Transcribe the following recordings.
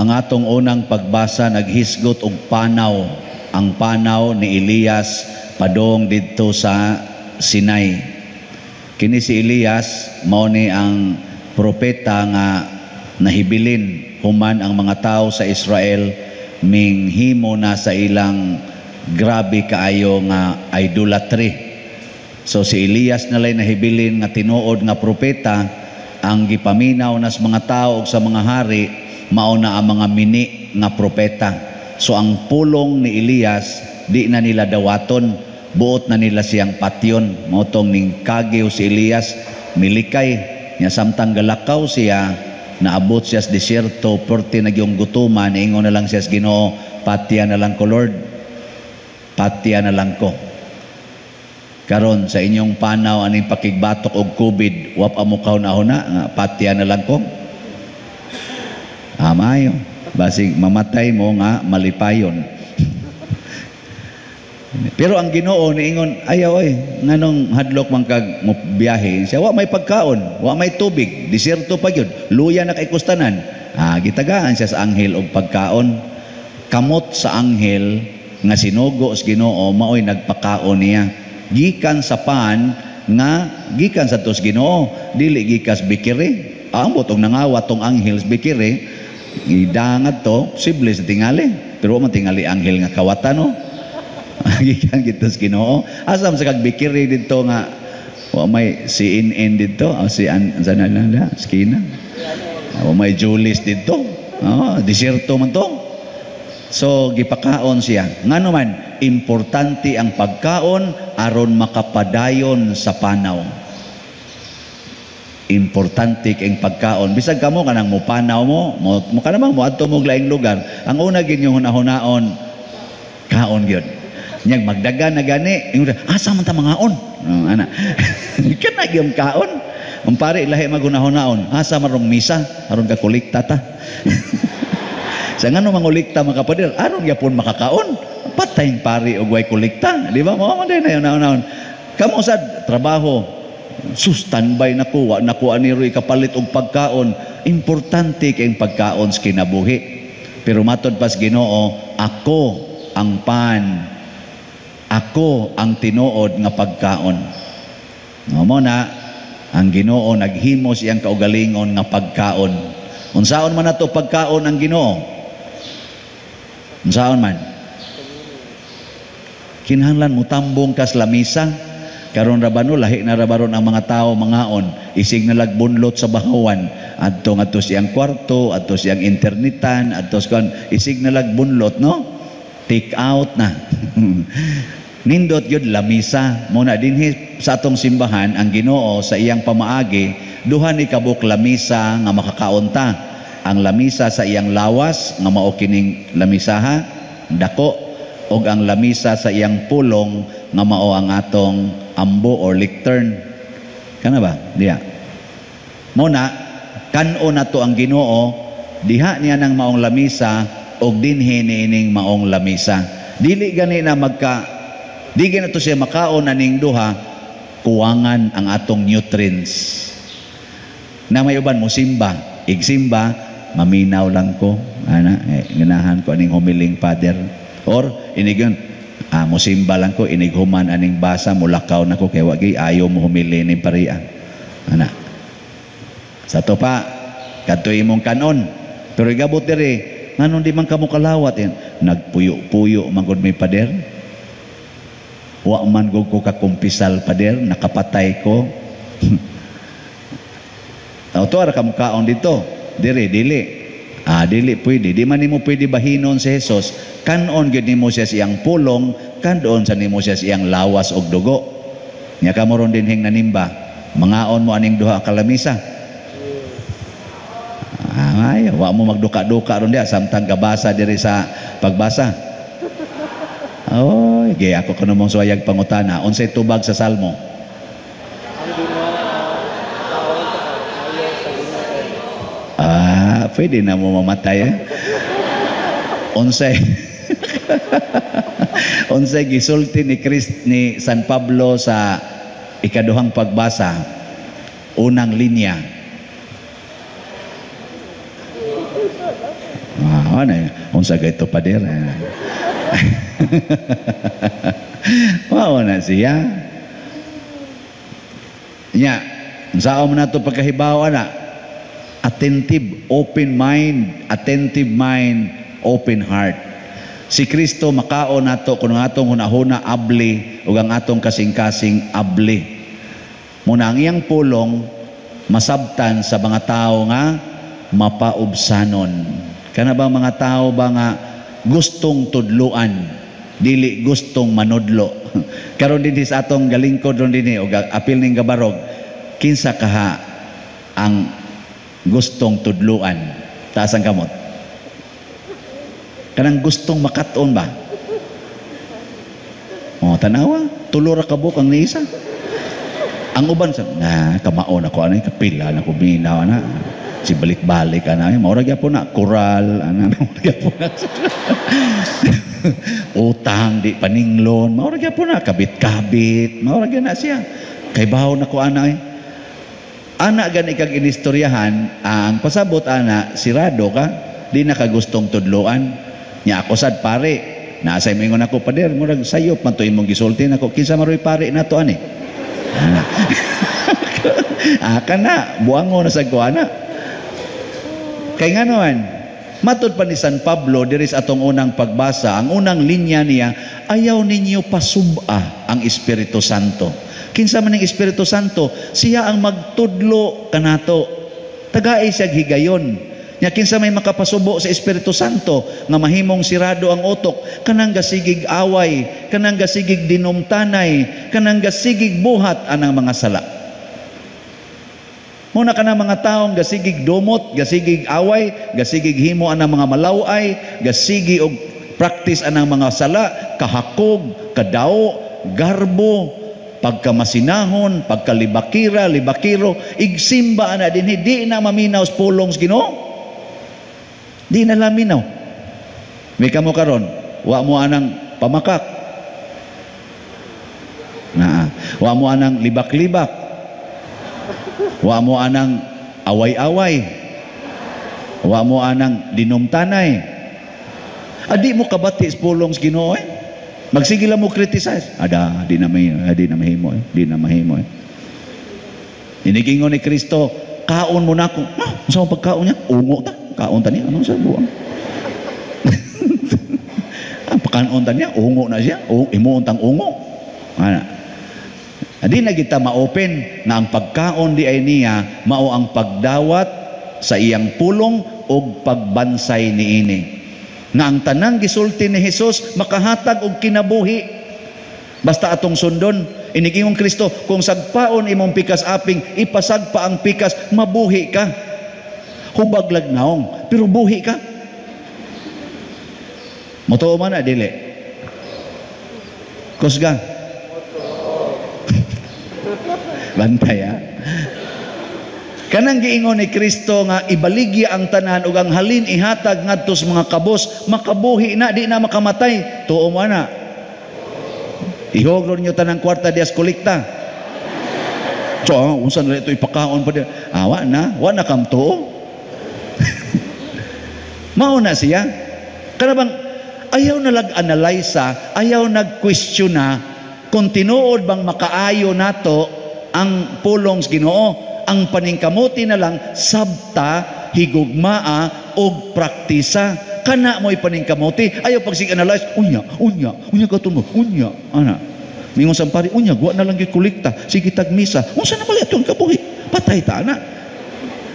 Ang atong unang pagbasa naghisgot og panaw, ang panaw ni Elias padong didto sa Sinai. Kini si Elias mao ni ang propeta nga nahibilin human ang mga tao sa Israel minghimo na sa ilang grabe kaayo nga idolatry. So si Elias na lay nahibilin nga tinuod nga propeta. Ang gipaminaw nas mga tao ug sa mga hari mao na ang mga mini nga propeta. So ang pulong ni Elias di na nila dawaton, buot na nila siyang patyon. Mao tong ning kagiw si Elias, milikay nya. Samtang galakaw siya, naabot siya sa disyerto, perti nagyong gutuman, ingon na lang siya sa Ginoo, "Patya na lang ko, Lord, patya na lang ko." Karon sa inyong panaw aning pakigbatok og COVID, wa pa mo kahuna-huna nga patya na lang ko? Amayo. Basig mamatay mo nga malipayon. Pero ang Ginoo niingon, "Ayaw oy, nganong hadlok man kag mo biyahe?" Siya, "Wa may pagkaon, wa may tubig, disyerto pa gyud, luya na kay kustanan." Ah, gitagaan siya sa anghel og pagkaon. Kamot sa anghel nga sinugo sa Ginoo maoy nagpakaon niya. Gikan sa pan nga gikan sa tos Ginoo, dili gikas bikiri. Ambot og nangawat tong anghel sa bikiri, idangad to, posible sa tingali. Pero man tingali anghel nga kawatan, no? Gikan gito sa Ginoo. Asa man sa kag bikiri didto nga wa may CNN didto, o si an sa na na skina. Wa may Julius didto. Oh, disyerto man to. So gipakaon siya. Ngano man importante ang pagkaon aron makapadayon sa panaw. Importante kay pagkaon. Bisag kamo kanang mupanaw mo, mo, mo kanang moadto mo laing lugar. Ang una gyud yung hunahunaon, kaon gyud. Nyag magdaga na gani, ingon, "Asa man ta mangaon?" Oh, ana. Kana gyud kaon. Ang pare lahi maghunahunahon, asa man rong misa aron ka kolekta ta. Sa ngano mangolekta mga kapader, aron gyapon makakaon. Patayng pari og way kolekta, di ba? Mao man din na yun. Kamo sad trabaho, sus, standby na ko, wa na ko ani roy kapalit og pagkaon. Importante kay pagkaon sa kinabuhi. Pero matod pas Ginoo, "Ako ang pan. Ako ang tinuod nga pagkaon." No mo na ang Ginoo naghimo siyang kaugalingon nga pagkaon. Unsaon man nato pagkaon ang Ginoo? Unsaon man? Kinahanglan mo tambong kas lamisa. Karon ra ba, no, lahi na ra ba ron ang mga tao mangaon, isig na lagbunlot sa bahawan adto ngadto siyang kwarto, adto siyang internetan, adto sa kuan, isig na lagbunlot, no? Take out na. Nindot gyud lamisa. Mo na dinhi sa atong simbahan, ang Ginoo sa iyang pamaagi, duha ni kabuk lamisa nga makakaon ta. Ang lamisa sa iyang lawas nga mao kining lamisaha dako, og ang lamisa sa iyang pulong nga mao ang atong ambo or lectern. Kana ba? Diya. Mo na kan-o nato ang Ginoo diha niya ng maong lamisa og dinhi niining maong lamisa. Dili gani na magka di gani to siya makaon aning duha, kuwangan ang atong nutrients. Na may uban mo simba, igsimba, "Maminaw lang ko ana, eh, ganahan ko aning humiling father," or inigon, "Ah, mosimba lang ko, inig human aning basa mulakaw na ko kay wa gyud ayo mo humili ning parian," ana. Sa to pa kadto imong kanon, pero igabot diri, "Nganong di man kamo kalawat?" Yan, "Nagpuyo-puyo man gud mi, pader. Wa man gud ko kakumpisal, pader, nakapatay ko." O to ara kamo kaon dito. Diri dili. Ah, dili pwede. Di man nimo pwede bahinon si Jesus. Kanon gyud nimo siya siyang pulong, kanon sa nimo siya siyang lawas og dugo. Nya kamo ron dinhing nanimba, mangaon mo aning duha ka lamisa? Ah, ay, wa mo magduka-duka ron diya samtang gabasa diri sa pagbasa. Oy, ge ako kuno mong suwayag pangutana, unsay tubag sa Salmo? Ang Ginoo kaon ayo sa Ginoo. Ah, pwede na mo mamatay, eh. Unsay gisulti ni Christ ni San Pablo sa ikaduhang pagbasa, unang linya? Ah, Ah, na, unsa kay to pader. Mao na siya. Nya, unsaon man nato pagkahibaw ana? Attentive, open mind, attentive mind, open heart. Si Kristo makaon nato kung ang atong hunahuna abli ug ang atong kasing-kasing abli. Muna ang iyang pulong masabtan sa mga tao nga mapaubsanon. Kana ba mga tao ba nga gustong tudluan, dili gustong manudlo? Karon dinhi sa atong galingkod ron dinhi og apil ning gabarog, kinsa kaha ang gustong tudluan? Taas ang kamot. Kanang gustong makat-on ba? O, tanawa, tulo ra ka buok ang niisa. Ang uban sa na kamaon ako ani kapila na ko minaw na. Si balik-balik ana, mao ra gyapon na koral ana, mao ra gyapon na. Utang di paninglon, mao ra gyapon na kabit-kabit, mao ra gyud na siya. Kay bawo na ko ana eh. Ana gani kag inistoryahan, ang pasabot ana sirado ka, di na ka gustong tudloan. Nya ako sad pare, naasay moingon ako pader, murag sayop man to imong gisulti nako, kinsa maroy pare nato ani? Ah, kana buango na sad ko ana. Kay ngano man, matud pa ni San Pablo diri sa atong unang pagbasa, ang unang linya niya, ayaw ninyo pasub-a ang Espiritu Santo. Kinsa man ang Espiritu Santo, siya ang magtudlo kanato. Tagai siya higayon. Nya kinsa may makapasubo sa Espiritu Santo nga mahimong sirado ang utok, kanang gasigig away, kanang gasigig dinumtanay, kanang gasigig buhat anang mga sala. Muna ka na mga taong gasigig dumot, gasigig away, gasigig himo anang mga malaway, gasigi og practice anang mga sala, kahakog, kadao, garbo, pagkamasinahon, pagkalibakira, libakiro, igsimba ana dinhi, di na maminaw sa pulong sa Ginoo. Di na laminaw. May kamo karon, wa mo anang pamakak. Naa, wa mo anang libak-libak. Wa mo anang away-away. Wa mo anang dinumtanay. Adi mo kabati sa pulong sa Ginoo eh. Magsige lang mo criticize. Ada, di na may, di na mahimo eh. Di na mahimo eh. Inigingon ni Kristo, kaon mo na ako. Ah, unsa man pagkaon niya? Ungo ta. Kaon ta niya, ano sa buang? Ang pakaon ta niya, ungo na siya. Imuon tang ungo. Ana. Di na kita ma-open na ang pagkaon di ay niya mao ang pagdawat sa iyang pulong og pagbansay niini. Nga ang tanang gisulti ni Hesus makahatag og kinabuhi. Basta atong sundon, inigingon Kristo, kung sagpaon imong pikas aping, ipasagpa ang pikas, mabuhi ka. Hubag lag naong, pero buhi ka. Motuo man na dili. Kusga. Bantay ha. Kanang giingon ni Kristo nga ibaligya ang tanan ug ang halin ihatag ngadto sa mga kabos, makabuhi na, di na makamatay. Tuo mo na. Ihogro ninyo tanang kwarta dias kolekta. So, unsa na ito ipakaon pa di? Ah, wa na, wa na kam tuo. Mao na siya. Kana bang ayaw na lag-analyze, ayaw nag-question na kung tinuod bang makaayo nato ang pulong sa Ginoo. Ang paningkamuti na lang sabta, higugmaa og praktisa. Kana mo'y paningkamuti. Ayaw pag sig-analyze, unya, unya, unya kato mo, unya, ana. Mingon sa pari, unya, guwa na lang gyud kolekta, sige tag misa. Unsa na pala itong kabuhi? Patay ta ana.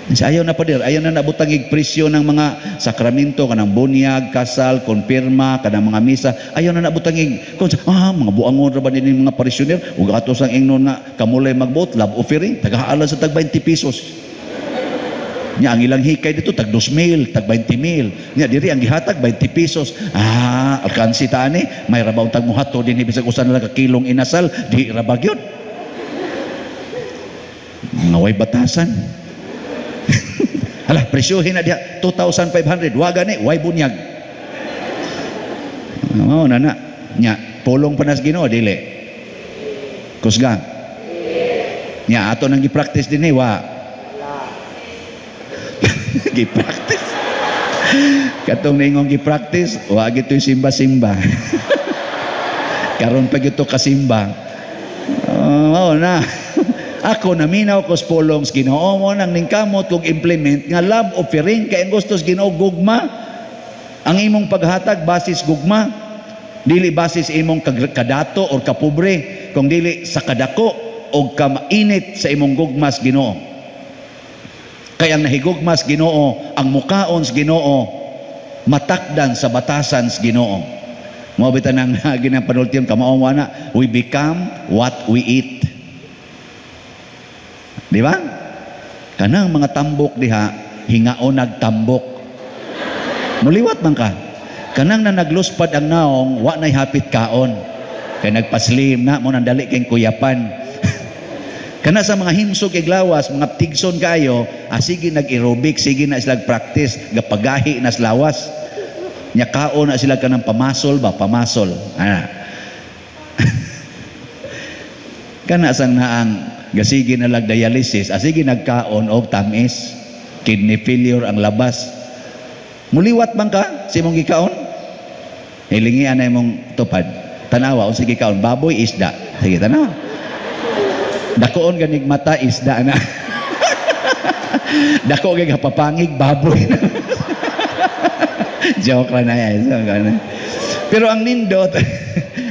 Kasi ayaw na pader, ayaw na nabutang presyo ng mga sakramento, kanang bunyag, kasal, konpirma, kanang mga misa. Ayaw na nabutang kung mga buangon ra ba nini mga parisyoner, ug ato sang ingnon nga kamulay magbuot, love offering, tagahaalan sa tag 20 pesos. Nya ang ilang hikay dito tag 2,000, tag 20,000. Nya diri ang gihatag 20 pesos. Ah, alkansi ta ani, may rabaw tag muhato dinhi bisag usa na lang ka kilong inasal, di ra ba gyud. Mga way batasan. Hala, presyohin na diha 2,500. Wa gani, way bunyag. Mao na na. Nya, pulong pa nas Ginoo dili. Kusga. Nya ato nang gi-practice dinhi wa. Gi-practice. Katong niingong gi-practice, wa gito'y simba-simba. Karon pa gito kasimba. Oh, na. Ako naminaw ko sa pulong sa Ginoo mo nang ningkamot kog implement nga love offering kay ang gusto sa Ginoo gugma. Ang imong paghatag basis gugma, dili basis imong kadato or kapobre, kung dili sa kadako o kamainit sa imong gugma sa Ginoo. Kay ang nahigugma sa Ginoo, ang mukaon sa Ginoo, matakdan sa batasan sa Ginoo. Mao bitan ang ginapanulti yung kamao na, we become what we eat. Di ba? Kanang mga tambok diha, hingaon nagtambok. Muliwat man ka. Kanang na nagluspad ang naong, wa na'y hapit kaon. Kay nagpaslim na, mo nang dali kay kuyapan. Kana sa mga himsog kay lawas, mga tigson kayo, sige nag-aerobic, sige na sila practice, gapagahi na sa lawas. Nya kaon na sila kanang pamasol ba, pamasol. Ana. Kana sang naang gasige na lag dialysis, sige nagkaon og tamis, kidney failure ang labas. Muliwat man ka sa imong gikaon? Hilingian na imong tupad. Tanawa unsa gikaon, baboy, isda. Sige, tanawa. Dakoon ganig mata, isda na. Dako gay papangig, baboy na. Joke ra na yan. Pero ang nindot,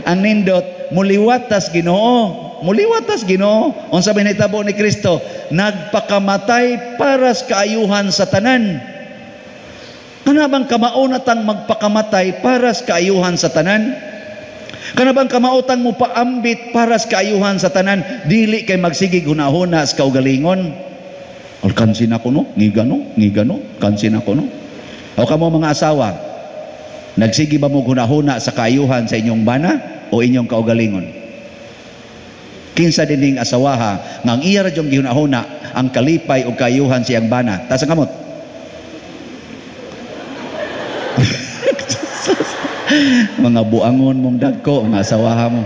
ang nindot, muliwatas Ginoo. Muliwatas Ginoo. Unsa may nahitabo ni Kristo? Nagpakamatay para sa kaayuhan sa tanan. Kana bang kamao na tang magpakamatay para sa kaayuhan sa tanan? Kana bang kamaotang mo paambit para sa kaayuhan sa tanan? Dili kay magsigig hunahuna sa kaugalingon. Alkansin ako no, ngigano, ngigano, kansin ako no. O kamo mga asawa, nagsigi ba mo hunahuna sa kaayuhan sa inyong bana o inyong kaugalingon? Kinsa dining asawaha nga ang iya ra jung gihunahuna ang kalipay o kaayuhan sa iyang bana? Taas ang kamot. Mga buangon mong dagko, mga asawaha mo.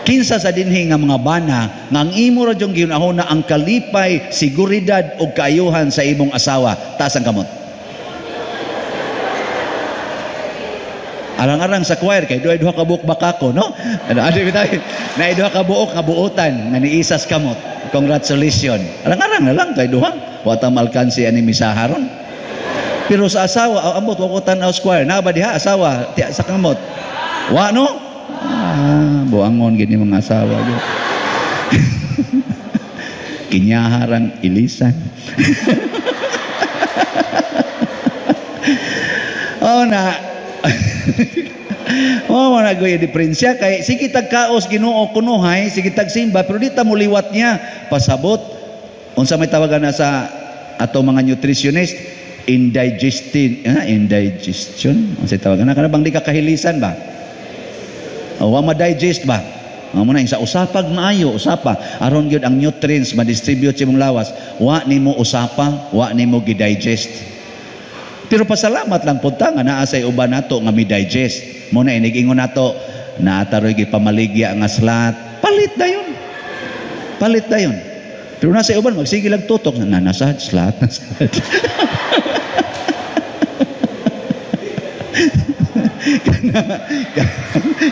Kinsa sa dinhi nga mga bana nga ang imo ra jung gihunahuna ang kalipay, seguridad o kaayuhan sa imong asawa? Taas ang kamot. Arang-arang sa choir kay duha duha ka buok bakako, no? Ano adi bitaw? Na duha ka buok nga buotan nga niisas kamot. Congratulations. Arang-arang na lang kay duha. Wa ta malkansi ani misaharon. Pero sa asawa, ambot wa ko tan-aw choir. Naa ba diha asawa ti sa kamot? Wa no? Ah, buangon gid ni mga asawa gyud. Kinyaharang ilisan. Oh na. Oh, mo nagoy diferensya kay sige tag kaos Ginoo kunuhay, sige tag simba pero di ta muliwat niya pasabot. Unsa may tawagan na sa ato mga nutritionist? Indigestion, indigestion. Unsa tawagan na kana bang di ka kahilisan ba? O wa ma-digest ba? Mao na sa usapag maayo, usapa aron gyud ang nutrients ma-distribute sa imong lawas. Wa nimo usapa, wa nimo gi-digest. Pero pasalamat lang pud ta nga naa say uban nato nga mi-digest. Mo na inig-ingon nato, naa taroy gipamaligya nga slat, palit dayon. Palit dayon. Pero nasa uban magsige lang tutok na nasad slat, nasad.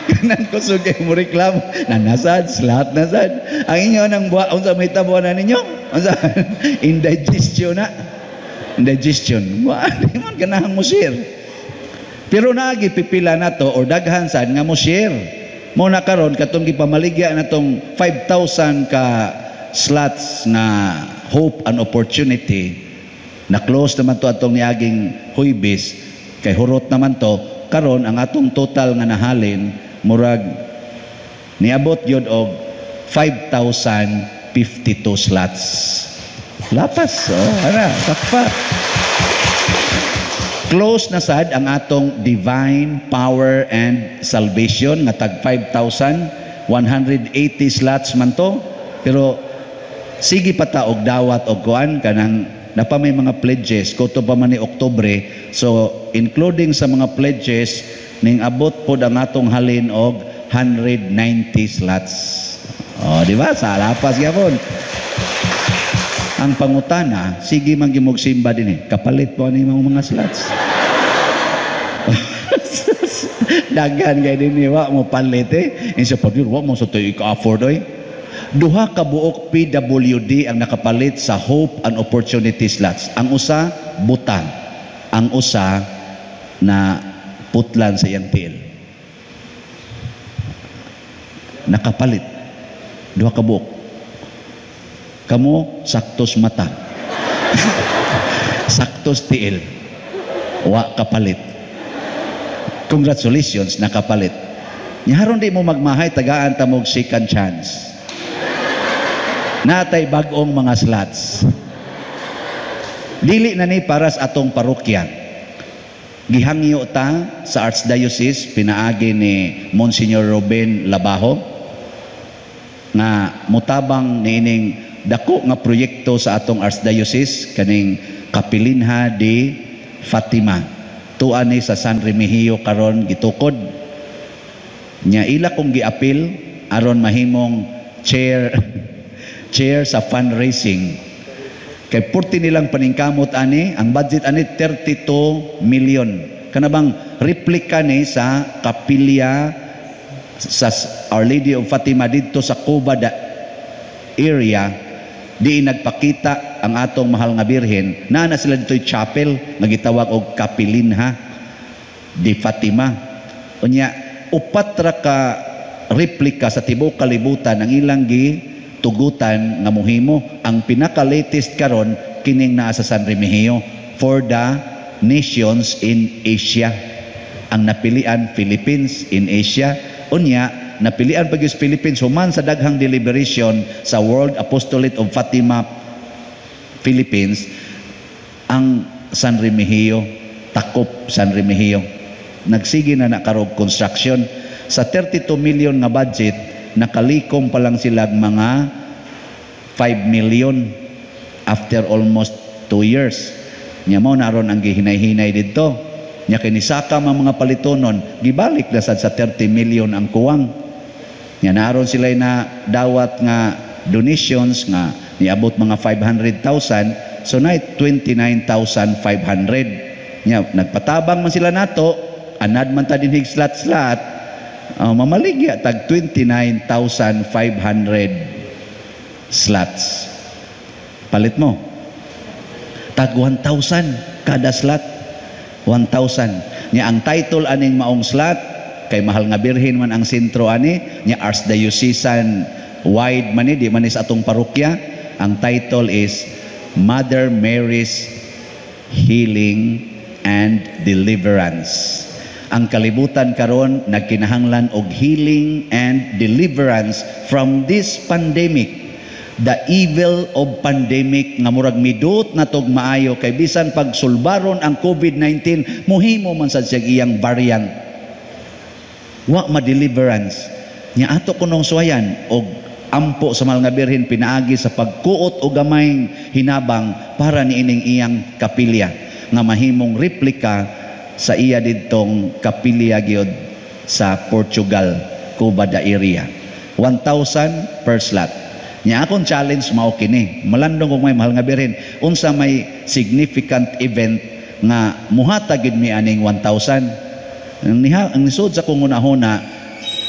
Kanan kusog kay mo reklamo, na nasad slat, nasad. Ang inyo nang buwa, unsa may tabo na ninyo? Unsa indigestion na. Indigestion. Wa di man ganahang mo share. Pero naagi pipila na to or daghan sad nga mo share. Mo na karon katong gipamaligya na tong 5,000 ka slots na hope and opportunity na close naman to atong niaging Huybis kay hurot naman to karon ang atong total nga nahalin murag niabot gyud og 5,052 slots. Lapas, oh, ara, sakpa. Close na sad ang atong divine power and salvation nga tag 5,180 slots man to. Pero sige pa ta og dawat og kuan kanang napa may mga pledges kuto pa man ni Oktubre. So including sa mga pledges ning abot pod ang atong halin og 190 slots. Oh, di ba? Sa lapas gyapon. Ang pangutana, sige man gimog simba din eh. Kapalit po ni mga slots. Daghan kay dinhi wa mo palit eh. Insa pa, wa mo sa to'y ka-afford oy. Duha ka buok PWD ang nakapalit sa Hope and Opportunity slots. Ang usa buta, ang usa na putlan sa iyang tiil. Nakapalit. Duha ka buok. Kamo saktos mata. Saktos tiil. Wa kapalit. Congratulations, nakapalit. Nya haron di mo magmahay, tagaan ta mog second chance. Natay bag-ong mga slots. Dili na ni para sa atong parokya. Gihangyo ta sa Archdiocese pinaagi ni Monsignor Ruben Labajo nga mutabang niining dako nga proyekto sa atong Archdiocese, kaning Kapilinha de Fatima. Tuan ni sa San Remigio karon gitukod. Nya ila kong giapil aron mahimong chair chair sa fundraising. Kay purti nilang paningkamot ani, ang budget ani 32 million. Kana bang replika ni sa kapilya sa Our Lady of Fatima didto sa Cuba da area, di nagpakita ang atong mahal nga Birhen. Naa na sila dito'y chapel nga gitawag og Kapilinha di Fatima. Unya upat ra ka replika sa tibuok kalibutan ang ilang gi tugutan nga muhimo. Ang pinaka-latest karon kining naa sa San Remigio for the nations in Asia. Ang napilian, Philippines in Asia. Unya napilian pag Philippines human sa daghang deliberation sa World Apostolate of Fatima Philippines, ang San Remigio, Takop San Remigio. Nagsige na nakarog construction. Sa 32 million nga budget, nakalikom pa lang sila mga 5 million after almost 2 years. Nya mao na aron ang gihinay-hinay didto. Nya kinisaka ang mga palitonon, gibalik na sad sa 30 million ang kuwang. Nya naaron sila na dawat nga donations nga niabot mga 500,000, so na 29,500. Nya nagpatabang man sila nato, anad man ta dinhig slot-slot, mamaligya tag 29,500 slots. Palit mo. Tag 1,000 kada slot. 1,000. Nya ang title aning maong slot, kay mahal nga Birhen man ang sentro ani, nya archdiocesan wide man ni, di man ni sa atong parokya. Ang title is Mother Mary's Healing and Deliverance. Ang kalibutan karon nagkinahanglan og healing and deliverance from this pandemic. The evil of pandemic nga murag midot na tog maayo kay bisan pag sulbaron ang COVID-19, muhimo man sad siya iyang variant. Wa ma-deliverance. Nya ato kunong suwayan og ampo sa mahal nga Birhen pinaagi sa pagkuot og gamayng hinabang para niining iyang kapilya nga mahimong replika sa iya didtong kapilya gyud sa Portugal, Cuba da area. 1,000 per slot. Nya akong challenge mao kini. Malandong kog may mahal nga Birhen, unsa may significant event nga muhatag gid mi aning 1,000? Ang niha ang nisud sa akong hunahuna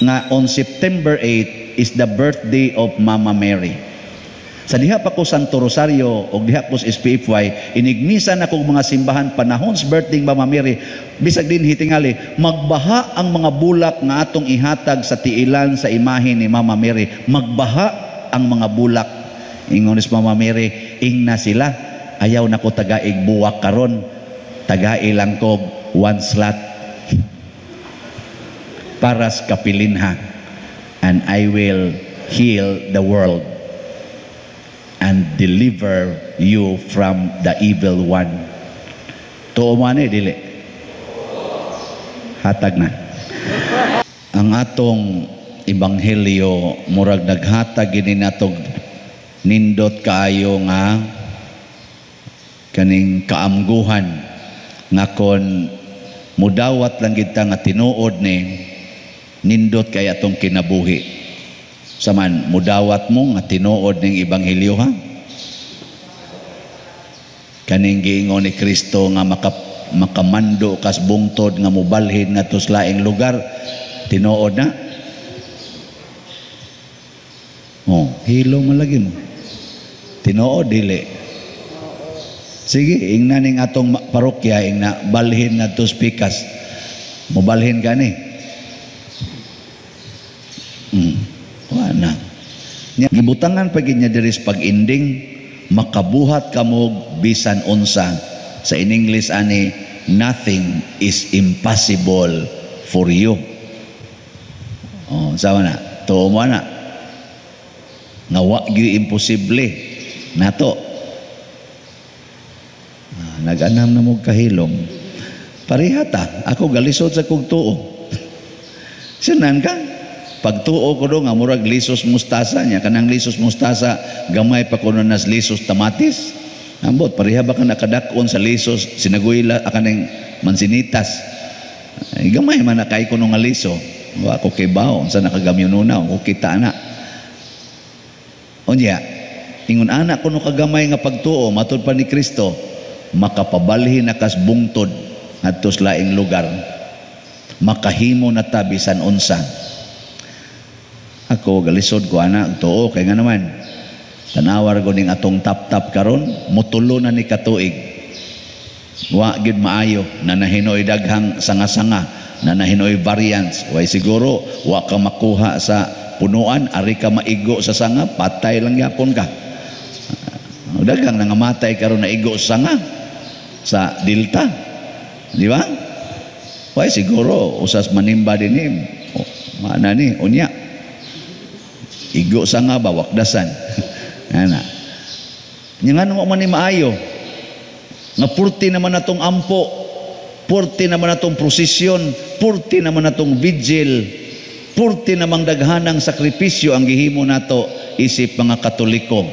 nga on September 8 is the birthday of Mama Mary. Sa diha pa ko Santo Rosario og diha ko sa SPFY, inigmisa na kog mga simbahan panahon sa birthday Mama Mary, bisag din hitingali, magbaha ang mga bulak nga atong ihatag sa tiilan sa imahe ni Mama Mary. Magbaha ang mga bulak. Ingon ni Mama Mary, ingna sila, ayaw na ko tagaig buwak karon, tagai lang kog one slot para sa kapilinha, and I will heal the world and deliver you from the evil one. Tuo man eh, dili. Hatag na. Ang atong ebanghelyo murag naghatag gini natog nindot kaayo nga kaning kaamguhan nga kon mudawat lang kita nga tinuod ni nindot kay atong kinabuhi. Saman mudawat mo nga tinuod ning ebanghelyo ha? Kaning giingon ni Kristo nga makamando kas bungtod nga mobalhin ngadto sa laing lugar? Tinuod na? Oh, hilo man lagi mo. Tinuod dili? Sige, ingna ning atong parokya, ingna balhin ngadto sa pikas. Mobalhin ka ni? Wa na. Nya gibutangan pa gid niya diri sa pag-ending, makabuhat kamo bisan unsa. Sa in English ani, nothing is impossible for you. Oh, sama na. Tuo mo na. Nga wa gyud imposible nato. Ah, nag-anam na mo kahilom. Pareha ta. Ako galisod sa kog tuo. Sinan ka? Pagtuo ko do nga murag lisos mustasa niya, kanang lisos mustasa gamay pa kuno nas lisos tamatis. Ambot pareha ba ka nakadak-on sa lisos sinaguyla kaning mansinitas. Ay, gamay man na kay kuno nga liso. Wa ko kibaw unsa nakagamyununa ko kita na. Unya, ingon ana kuno kagamay nga pagtuo matud pa ni Kristo, makapabalhin na kas bungtod ngadto sa laing lugar. Makahimo na ta bisan unsa. Ako galisod ko ana tuo kay nga naman. Tanawar ko ning atong tap-tap karon, motulo na ni katuig. Wa gyud maayo na nahinoy daghang sanga-sanga, na nahinoy variants. Way siguro wa ka makuha sa punuan, ari ka maigo sa sanga, patay lang yapon ka. Daghang nangamatay karon na igo sa sanga sa Delta. Di ba? Way siguro usas manimba dinhi. Oh, maana ni unya. Igo sa nga ba wakdasan. Ana. Nya ngano man ni maayo? Nga purti naman atong ampo, purti naman atong prosesyon, purti naman atong vigil, purti namang daghanang sakripisyo ang gihimo nato isip mga Katoliko.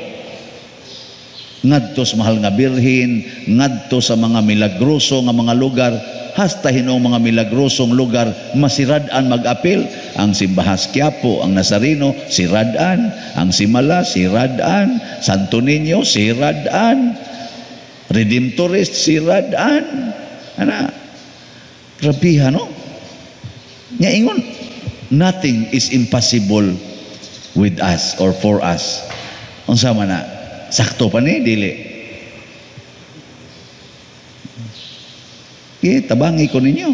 Ngadto sa mahal nga Birhen, ngadto sa mga milagroso nga mga lugar, hasta hinuong mga milagrosong lugar masirad-an mag-apil. Ang Simbahas Quiapo, ang Nazareno, sirad-an. Ang Simala, sirad-an. Santo Niño, sirad-an. Redemptorist, sirad-an. Ana, grabiha, no? Nya ingon, nothing is impossible with us or for us. Unsa man na? Sakto pa ni, dili. Tabangi ko ninyo.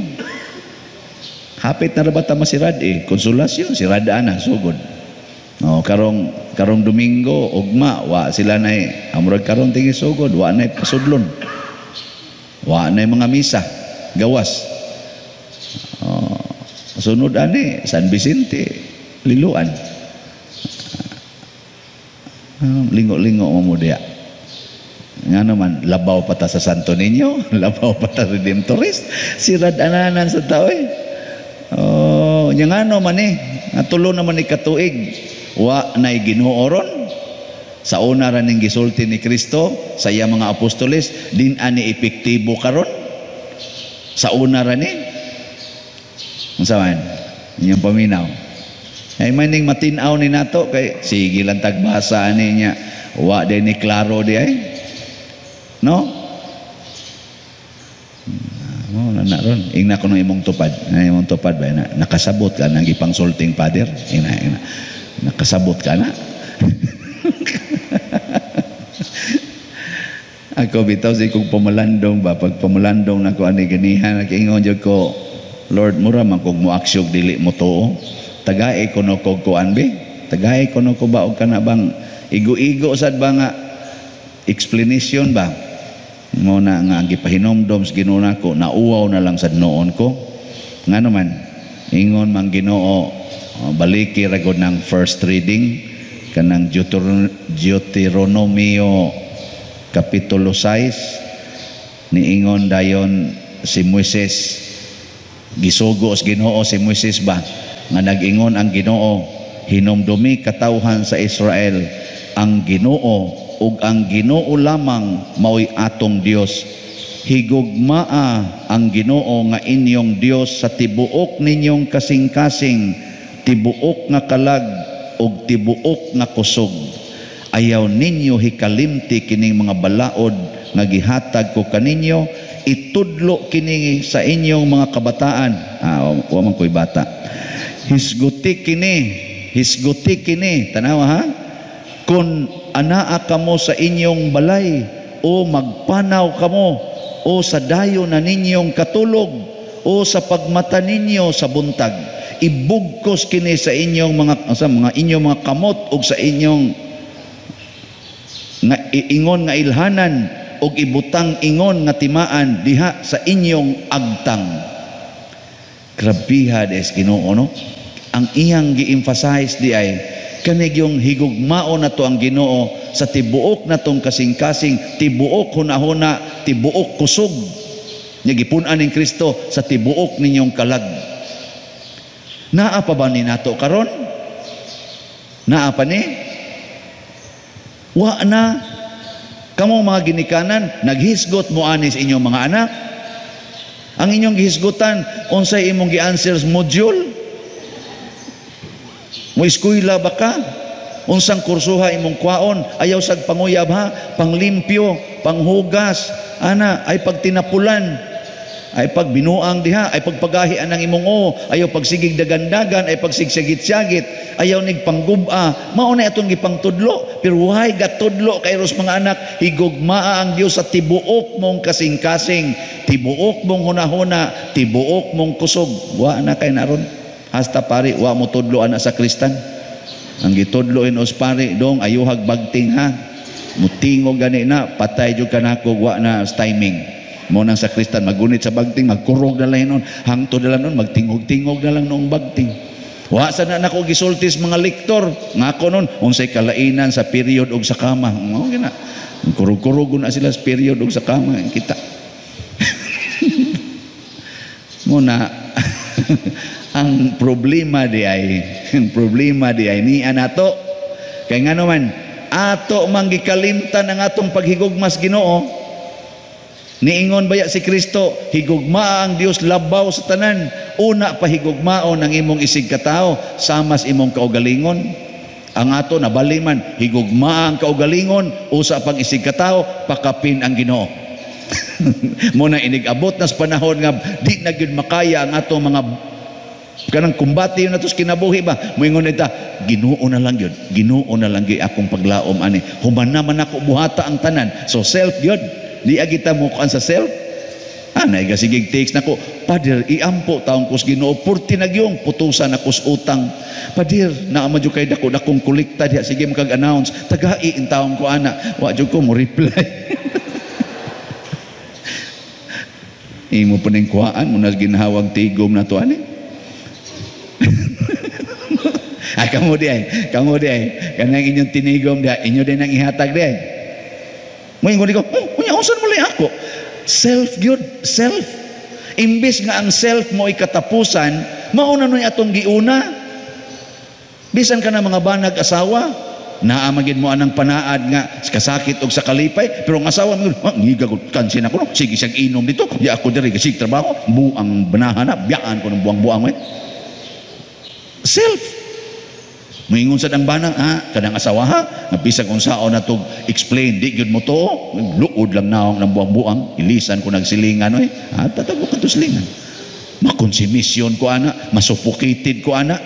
Hapit na ra ba ta masirad eh. Konsolasyon, sirad ana, sugod. No, karong Domingo, ugma, wa sila nay, amurag karon tingi sugod, wa nay pasudlon. Wa nay mga misa, gawas. Oh, sunod ani, San Vicente, Liloan. Lingo-lingo mo mo diya. Nga naman, labaw pa ta sa Santo Niño, labaw pa ta Redemptorist, sirad ananan sa tao eh. Oh, nya ngano man eh, nga tulo naman ni katuig, wa nay Ginoo ron. Sa una ra ning gisulti ni Kristo sa iya mga apostoles, din ani epektibo karon. Sa una ra ni. Unsa man? Inyong paminaw. Ay maning matin-aw ni nato kay sige lang tagbasa ani niya. Wa din ni klaro di ay. No? Mo na na ron. Ingna ko nung imong tupad. Na imong tupad ba na nakasabot ka nang gipangsulting father. Ingna, ingna. Nakasabot ka na. Ako bitaw sa ikong pamalandong ba, pag pamalandong nako ani ganihan nakiingon jud ko, Lord, mura man kog moaksyog dili mo tuo. Tagae kuno kog kuan be. Tagae kuno ko ba og kana bang igo-igo sad ba nga explanation ba? Mo na nga ang gipahinomdom sa Ginoo nako, nauwaw na lang sad noon ko. Ngano man, ingon man Ginoo, baliki ra gud ng first reading kanang Deuteronomio kapitulo 6, niingon dayon si Moises, gisugo sa Ginoo si Moises ba nga nag-ingon ang Ginoo, hinumdumi katawhan sa Israel ang Ginoo ug ang Ginoo lamang maoy atong Dios. Higugmaa ang Ginoo nga inyong Dios sa tibuok ninyong kasing-kasing, tibuok nga kalag ug tibuok nga kusog. Ayaw ninyo hikalimti kining mga balaod nga gihatag ko kaninyo, itudlo kini sa inyong mga kabataan. Wa man ko'y bata. Hisguti kini, hisguti kini, tanawa ha? Kung anaa kamo sa inyong balay o magpanaw kamo o sa dayo na ninyong katulog o sa pagmata ninyo sa buntag, ibugkos kini sa inyong mga inyong mga kamot og sa inyong nga ingon nga ilhanan og ibutang ingon nga timaan diha sa inyong agtang. Grabiha des Ginoo, no? Ang iyang gi-emphasize di ay kanig yung higugmao na to ang Ginoo sa tibuok natong kasing-kasing, tibuok hunahuna, tibuok kusog. Nya gipun-an ning Kristo sa tibuok ninyong kalag. Naa pa ba ni nato karon? Naa pa ni? Wa na. Kamo mga ginikanan, naghisgot mo anis inyong mga anak. Ang inyong gihisgutan, unsay imong gi-answers module? Mo eskwela ba ka? Unsang kursuha imong kwaon? Ayaw sag panguyab ha, panglimpyo, panghugas, ana, ay pagtinapulan, ay pagbinuang diha, ay pagpagahi anang imong o, ayaw pagsigig dagandagan, ay pagsigsagit-sagit, ayaw nig pangguba. Mao na atong gipangtudlo, pero why gatudlo kay ros mga anak? Higugmaa ang Dios sa tibuok mong kasing-kasing, tibuok mong hunahuna, tibuok mong kusog. Wa na kay naron. Hasta pari wa mo tudlo ana sa kristan. Ang gitudlo inos pari dong ayuhag bagting ha. Mutingog gani na patay jud kanako, wa na timing. Mo nang sa kristan magunit sa bagting, magkurog na lang nun, hangtod na lang nun, magtingog-tingog na lang noong bagting. Wa sa na nako gisultis mga lektor ngako nun unsay kalainan sa period og sa kama. Mao gina. Kurog-kurog na sila sa period og sa kama kita. Mo na ang problema di ay, ang problema di ay niya nato. Kay ngano man ato man gikalimtan ang atong paghigugmas Ginoo. Niingon baya si Kristo, higugmaa ang Dios labaw sa tanan. Una pa higugmaon ang imong isig katao samas imong kaugalingon. Ang ato nabali man, higugmaa ang kaugalingon usa pang isig katao, pakapin ang Ginoo. Mo na inig-abot nas panahon nga di na gyud makaya ang ato mga kanang kumbati na tos kinabuhi ba. Moingon nita, Ginoo na lang gyud, Ginoo na lang gyud akong paglaom ani. Human naman ako buhata ang tanan. So self gyud. Di agita mo kuan sa self. Anay gasigig takes nako, Father, iampo taong kus Ginoo, purti nagyong putusan ako sa utang. Father, naa man jud kay dako dakong kolekta diha, sige makag-announce, tagai in taong ko ana. Wa jud ko mo reply. Imo pa ning kuhaan mo nas ginhawag tigom na to ani. Ay kamo di ay, kamo di ay. Kanang inyong tinigom diha, inyo din ang ihatag di ay. Moingon ko, oh, unya unsan mo lay ako? Self gyud, self. Imbis nga ang self mo ikatapusan, mauna nuy atong giuna. Bisan ka na mga banag asawa, naa magid mo anang panaad nga kasakit og sa kalipay, pero ang asawa mo, oh, ngiga ko kansin ako no, sige siyang inom dito, di ako diri kasi trabaho, buang banahan na, biyaan ko ng buang-buang eh. Self. Moingon sad ang bana, ha, kanang asawa ha, nga bisag unsaon na tog explain, di gyud mo to, luod lang naong ng buang-buang, ilisan ko nagsilingan oy, ha, tatago ka to silingan. Makonsumisyon ko ana, masuffocated ko ana.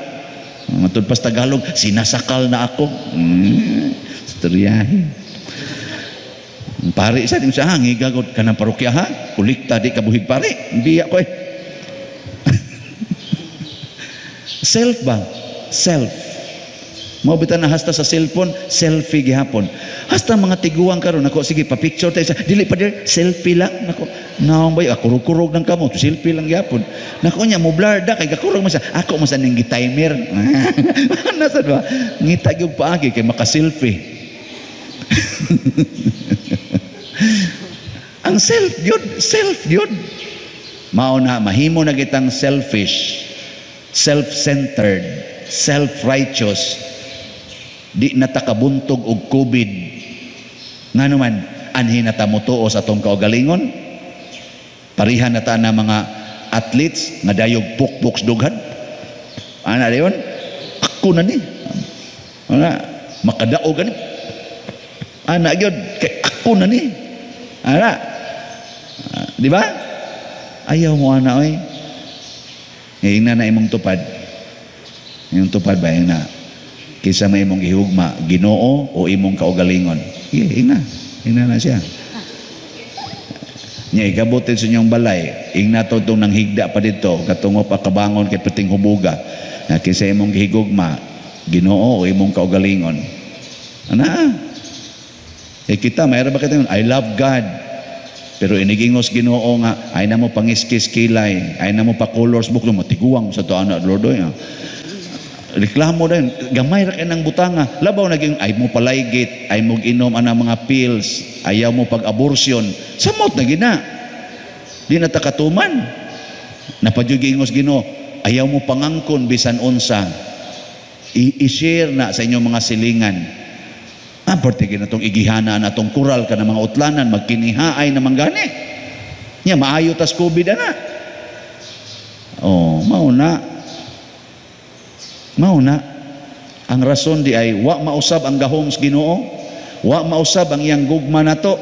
Matud pas Tagalog, sinasakal na ako. Storyahe. Pare sa din sa hangi gagod kanang parokya ha, kolekta di kabuhig pare, biya ko eh. Self ba? Self. Mao bitan na hasta sa cellphone, selfie gihapon. Hasta mga tiguang karon nako, sige pa picture tayo sa dili pa dir, selfie lang nako. Naong bay kurog-kurog nang kamo, selfie lang gihapon. Nako nya mo blur da kay gakurog man sa ako man sa ning gi-timer. Nasa ba? Ngita gyud paagi kay maka-selfie. Ang self gyud, self gyud. Mao na mahimo na kitang selfish, self-centered, self-righteous. Di na ta kabuntog og COVID. Ngano man, anhi na ta motuo sa atong kaugalingon. Parihan na ta na mga athletes nga dayog pukpok dughan. Ana dayon, ako na ni. Ana makadaog gani. Ana gyud kay ako na ni. Ana. Di ba? Ayaw mo ana oy. Ingna na imong tupad. Imong tupad ba ingna? Kinsa may imong gihugma, Ginoo o imong kaugalingon? Sige, ingna. Ingna na siya. Nya igabutin sa inyong balay, ingna to tong nanghigda pa dito, katungo pa kabangon kay perting hubuga. Na kinsa imong gihigugma, Ginoo o imong kaugalingon? Ana. Eh kita, mayroon ba kita yun? I love God. Pero inigingos Ginoo nga, ay na mo pangiskis kilay, ay na mo pa colors book, matiguang sa to ana Lord oy. Reklamo din, gamay ra kay nang butanga. Labaw naging ay mo palaygit, ay mo inom ana mga pills, ayaw mo pag-abortion. Samot na gina. Di na ta katuman. Napadyug ingos Ginoo, ayaw mo pangangkon bisan unsa. I-share na sa inyong mga silingan. Parte gina tong igihana na tong kural ka na mga utlanan, magkinihaay na manggani. Nya maayo tas COVID ana. Oh, mao na. Mao na. Ang rason di ay wa mausab ang gahom sa Ginoo, wa mausab ang iyang gugma nato,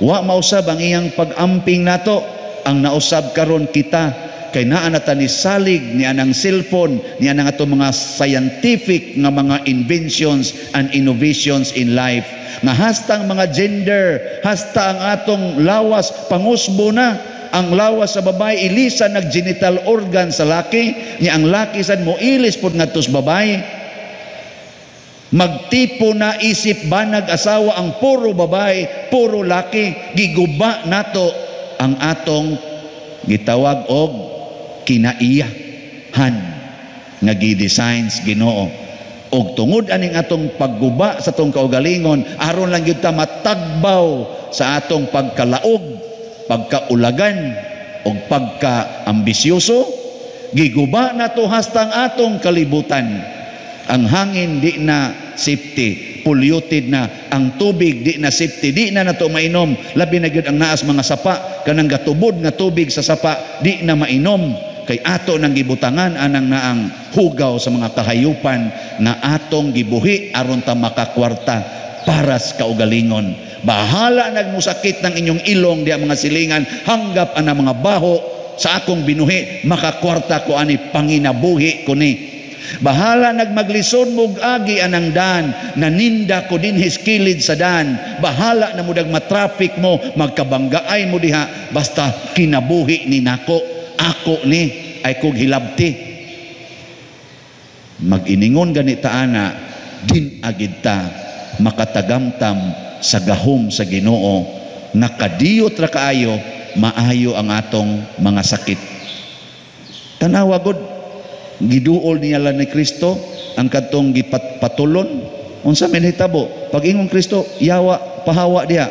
wa mausab ang iyang pag-amping nato. Ang nausab karon kita kay naa na ta ni salig ni anang cellphone, ni anang atong mga scientific nga mga inventions and innovations in life nga hasta ang mga gender, hasta ang atong lawas pangusbo na. Ang lawas sa babae ilisa nag genital organ sa laki, nya ang laki sad mo ilis pod ngadto sa babae. Magtipo na isip banag asawa ang puro babae, puro laki, giguba nato ang atong gitawag og kinaiyahan nga gi-designs Ginoo. Og tungod aning atong pagguba sa atong kaugalingon, aron lang gyud ta matagbaw sa atong pagkalaog, pagkaulagan og pagkaambisyoso, giguba nato hasta ang atong kalibutan. Ang hangin di na safety, polluted na. Ang tubig di na safety, di na nato mainom. Labi na gyud ang naas mga sapa, kanang gatubod nga tubig sa sapa di na mainom kay ato nang gibutangan anang naang hugaw sa mga kahayupan nga atong gibuhi aron ta makakwarta para sa kaugalingon. Bahala nagmusakit ng inyong ilong diya mga silingan, hanggap ana mga baho sa akong binuhi, makakwarta ko ani panginabuhi ko ni. Bahala nagmaglisod mog agi anang dan, naninda ko dinhis kilid sa dan. Bahala na mudag matraffic mo, magkabanggaay mo diha, basta kinabuhi ni nako, ako ni ay kog hilabti. Mag-iningon ganita ana, din agid ta makatagamtam sa gahom sa Ginoo nga kadiyot ra kaayo maayo ang atong mga sakit. Tanawa gud, giduol niya lang ni Kristo ang kadtong gipatulon. Unsa man hitabo? Pag ingon Kristo, yawa pahawa diha.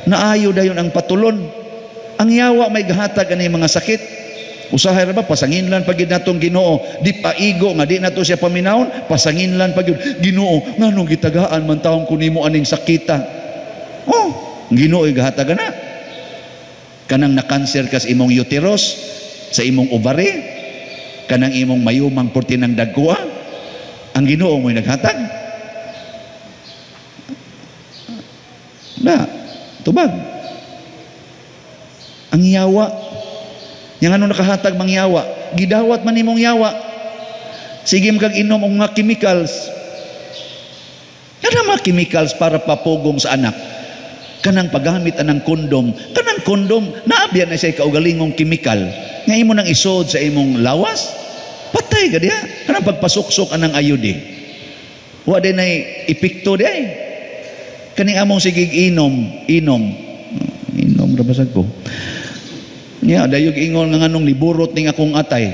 Naayo dayon ang patulon. Ang yawa may gahatag ani mga sakit. Usahay ra ba pasanginlan pag gid natong Ginoo, di paigo nga di nato siya paminawon, pasanginlan pag gyud Ginoo, nganong gitagaan man taon ko nimo aning sakita. Oh, Ginoo gahatag na. Kanang na-cancer kas imong uterus, sa imong ovary, kanang imong mayumang purti ng dagkoa, ang Ginoo mo'y naghatag. Na, tubag. Ang yawa, yang ano nakahatag mang yawa, gidawat man imong yawa. Sige kag inom og mga chemicals. Kanang mga chemicals para papugong sa anak. Kanang paggamit anang kondom, kanang kondom naabya na siya kaugalingong chemical nga imo nang isod sa imong lawas, patay ka diha. Kanang pagpasuksok anang ayode, wa din ay epekto di ay. Kaning among sige inom, inom, inom ra basag ko. Nya dayog ingon nga nganong liburot ning akong atay.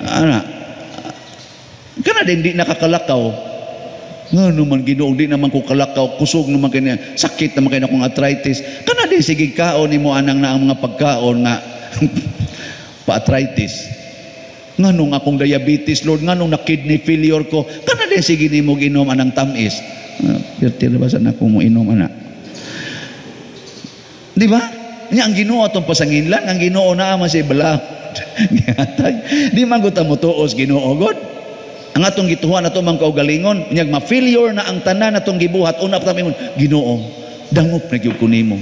Ana. Kana din di nakakalakaw. Ngano man Ginoo, di naman ko kalakaw, kusog naman kini, sakit naman kini akong arthritis. Kana din sige kaon nimo anang na ang mga pagkaon nga pa-arthritis. Nganong akong diabetes, Lord, nganong na kidney failure ko. Kana din sige nimo ginom anang tamis. Pirti ra ba sa nako mo inom ana? Di ba? Nya ang Ginoo atong pasanginlan, ang Ginoo naa man siya bala. Di man gud ta motuos Ginoo god. Ang atong gituhan ato mang kaugalingon, unyag ma-failure na ang tanan atong gibuhat, una pa ta mingon, Ginoo, Dangop na gyud ko nimo.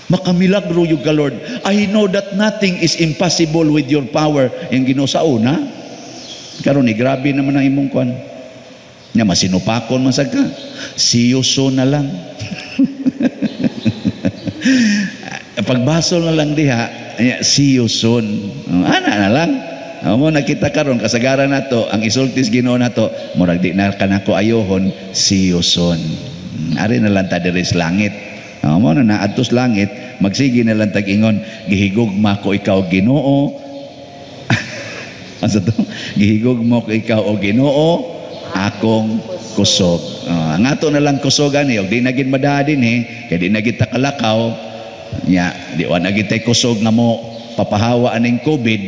Makamilagro gyud ka, Lord. I know that nothing is impossible with your power. Yung Ginoo sa una, karon ni grabe naman ang imong kwan. Nya masinupakon man sad ka. See you soon na lang. Pagbasol na lang diha, see you soon. Ana na lang. Mo nakita karon kasagaran nato ang isultis Ginoo nato, murag di na kanako ayohon, see you soon. Ari na lang ta diri sa langit. Mo na naadto sa langit, magsige na lang tag ingon, gihigugma ko ikaw Ginoo. Asa to? Gihigugma ko ikaw o Ginoo, akong kusog. Ang ato na lang kusog ani, og di na gid madaa dinhi, kay di na gid ta kalakaw. Nya, di wa na gid tay kusog nga mo papahawa aning COVID.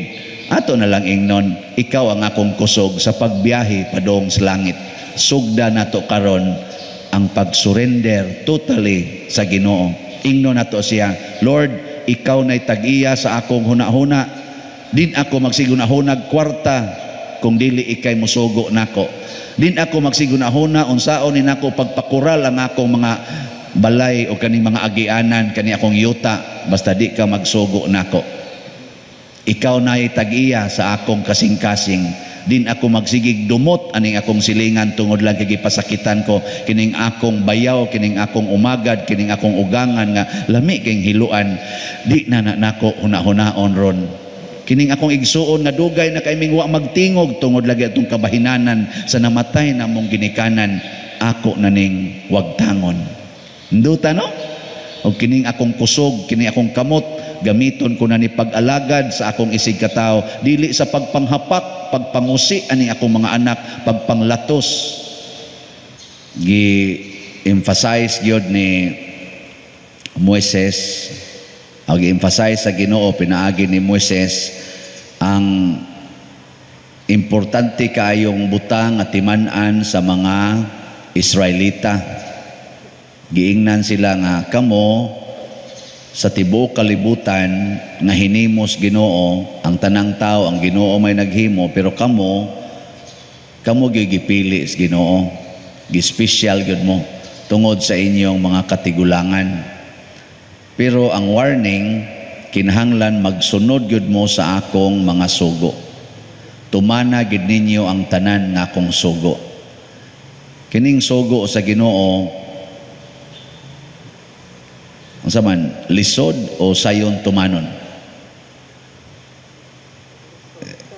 Ato na lang ingnon, ikaw ang akong kusog sa pagbiyahe padung sa langit. Sugda nato karon ang pag-surrender totally sa Ginoo. Ingnon nato siya, Lord, ikaw na'y tag-iya sa akong hunahuna. Din ako magsigunahunag kwarta kung dili ikay musugo nako. Din ako magsigunahuna unsaon ni nako pagpakural ang akong mga balay o kaning mga agianan, kani akong yuta, basta di ka magsugo nako. Ikaw na'y tag-iya sa akong kasing-kasing. Din ako magsigig dumot aning akong silingan tungod lang kay gipasakitan ko kining akong bayaw, kining akong umagad, kining akong ugangan nga lami kayong hiluan. Di na nako huna-hunaon ron. Kining akong igsuon nga dugay na kay ming wa magtingog tungod lagi atong kabahinanan sa namatay na mong ginikanan, ako na ning wagtangon. Nduta no? O kining akong kusog, kining akong kamot, gamiton ko na ni pag-alagad sa akong isig katawo, dili sa pagpanghapak, pagpangusi ani akong mga anak, pagpanglatos. Gi-emphasize gyud ni Moises, o gi-emphasize sa Ginoo pinaagi ni Moises ang importante kaayong butang nga timan-an sa mga Israelita. Giingnan sila nga kamo sa tibuok kalibutan nga hinimos Ginoo ang tanang tao, ang Ginoo may naghimo, pero kamo kamo gyud gipili sa Ginoo, gi-special gyud mo tungod sa inyong mga katigulangan. Pero ang warning, kinahanglan magsunod gyud mo sa akong mga sugo. Tumana gyud ninyo ang tanan nga akong sugo. Kining sugo sa Ginoo unsa man, lisod o sayon tumanon?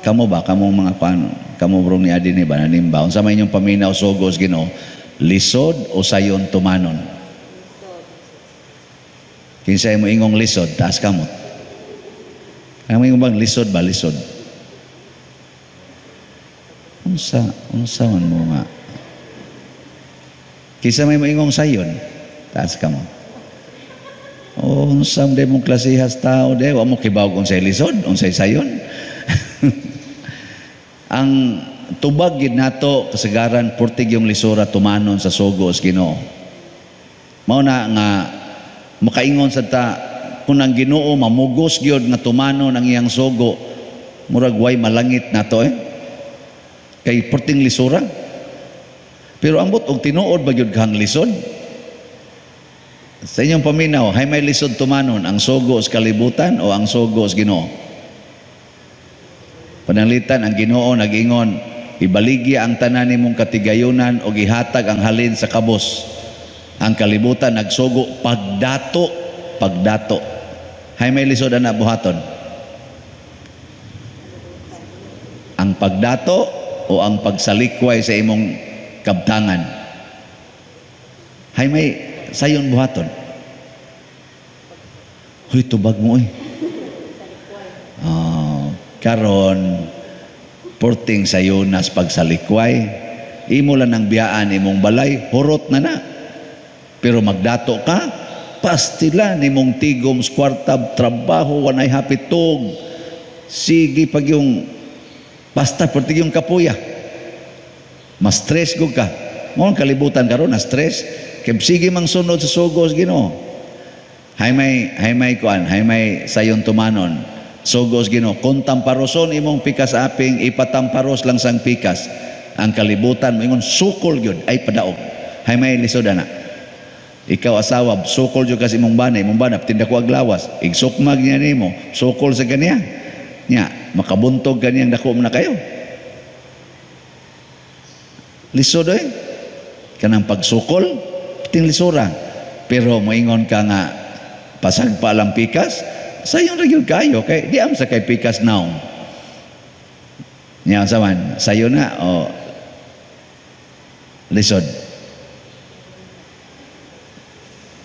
Kamo ba, kamong mga pan, kamo brong ni Adi ni ba, nanimba, unsa man inyong paminaw sugo sa Ginoo, lisod o sayon tumanon? Kinsa mo ingong lisod, taas kamot. Ang ingong bang lisod ba, lisod? Unsa, unsa man mo nga? Kinsa may mo ingong sayon, taas kamot. Oh, unsa man mong klasehas tao de, wa mo kibaw kung unsay lisod, unsay sayon. Ang tubag gid nato kasagaran purtig yung lisura tumanon sa sugo sa Ginoo. Mao na nga makaingon sa ta kung ang Ginoo mamugos gyud nga tumanon ang iyang sugo, murag way malangit nato eh. Kay purting lisura. Pero ambot og tinuod ba gyud kang lisod? Sa inyong paminaw, hay may lisod tumanon ang sugo sa kalibutan o ang sugo sa Ginoo? Pananglitan ang Ginoo nag-ingon, ibaligya ang tanan nimong katigayunan o gihatag ang halin sa kabos. Ang kalibutan nagsugo pagdato, pagdato. Hay may lisod ana buhaton? Ang pagdato o ang pagsalikway sa imong kabtangan? Hay may sayon buhaton? Hoy, tubag mo eh. Oh, karon porting sayonas pagsalikway, imo lang ang biyaan imong balay, hurot na na. Pero magdato ka, pastila nimong tigom sa kwarta, trabaho, wanay hapitog. Sige pag yung basta porting yung kapuya. Mas stress gud ka. Mo ang kalibutan karon na stress. Kay sige mang sunod sa sugos Ginoo. Hay may kuan, hay may sayon tumanon. Sugos Ginoo, kung tamparoson imong pikas aping, ipatamparos lang sang pikas. Ang kalibutan moingon sukol gyud ay padaog. Hay may lisod ana. Ikaw asawa, sukol jud kasi imong bana, imong bana tinda ko aglawas, igsukmag niya nimo, sukol sa kaniya. Nya, makabuntog kaniyang dako man na kayo. Lisod oy. Kanang pagsukol, ting lisura. Pero moingon ka nga pasagpa lang pikas, sayon ra gyud kayo kay di am sa kay pikas naong. Nya unsa man, sayo na o lisod.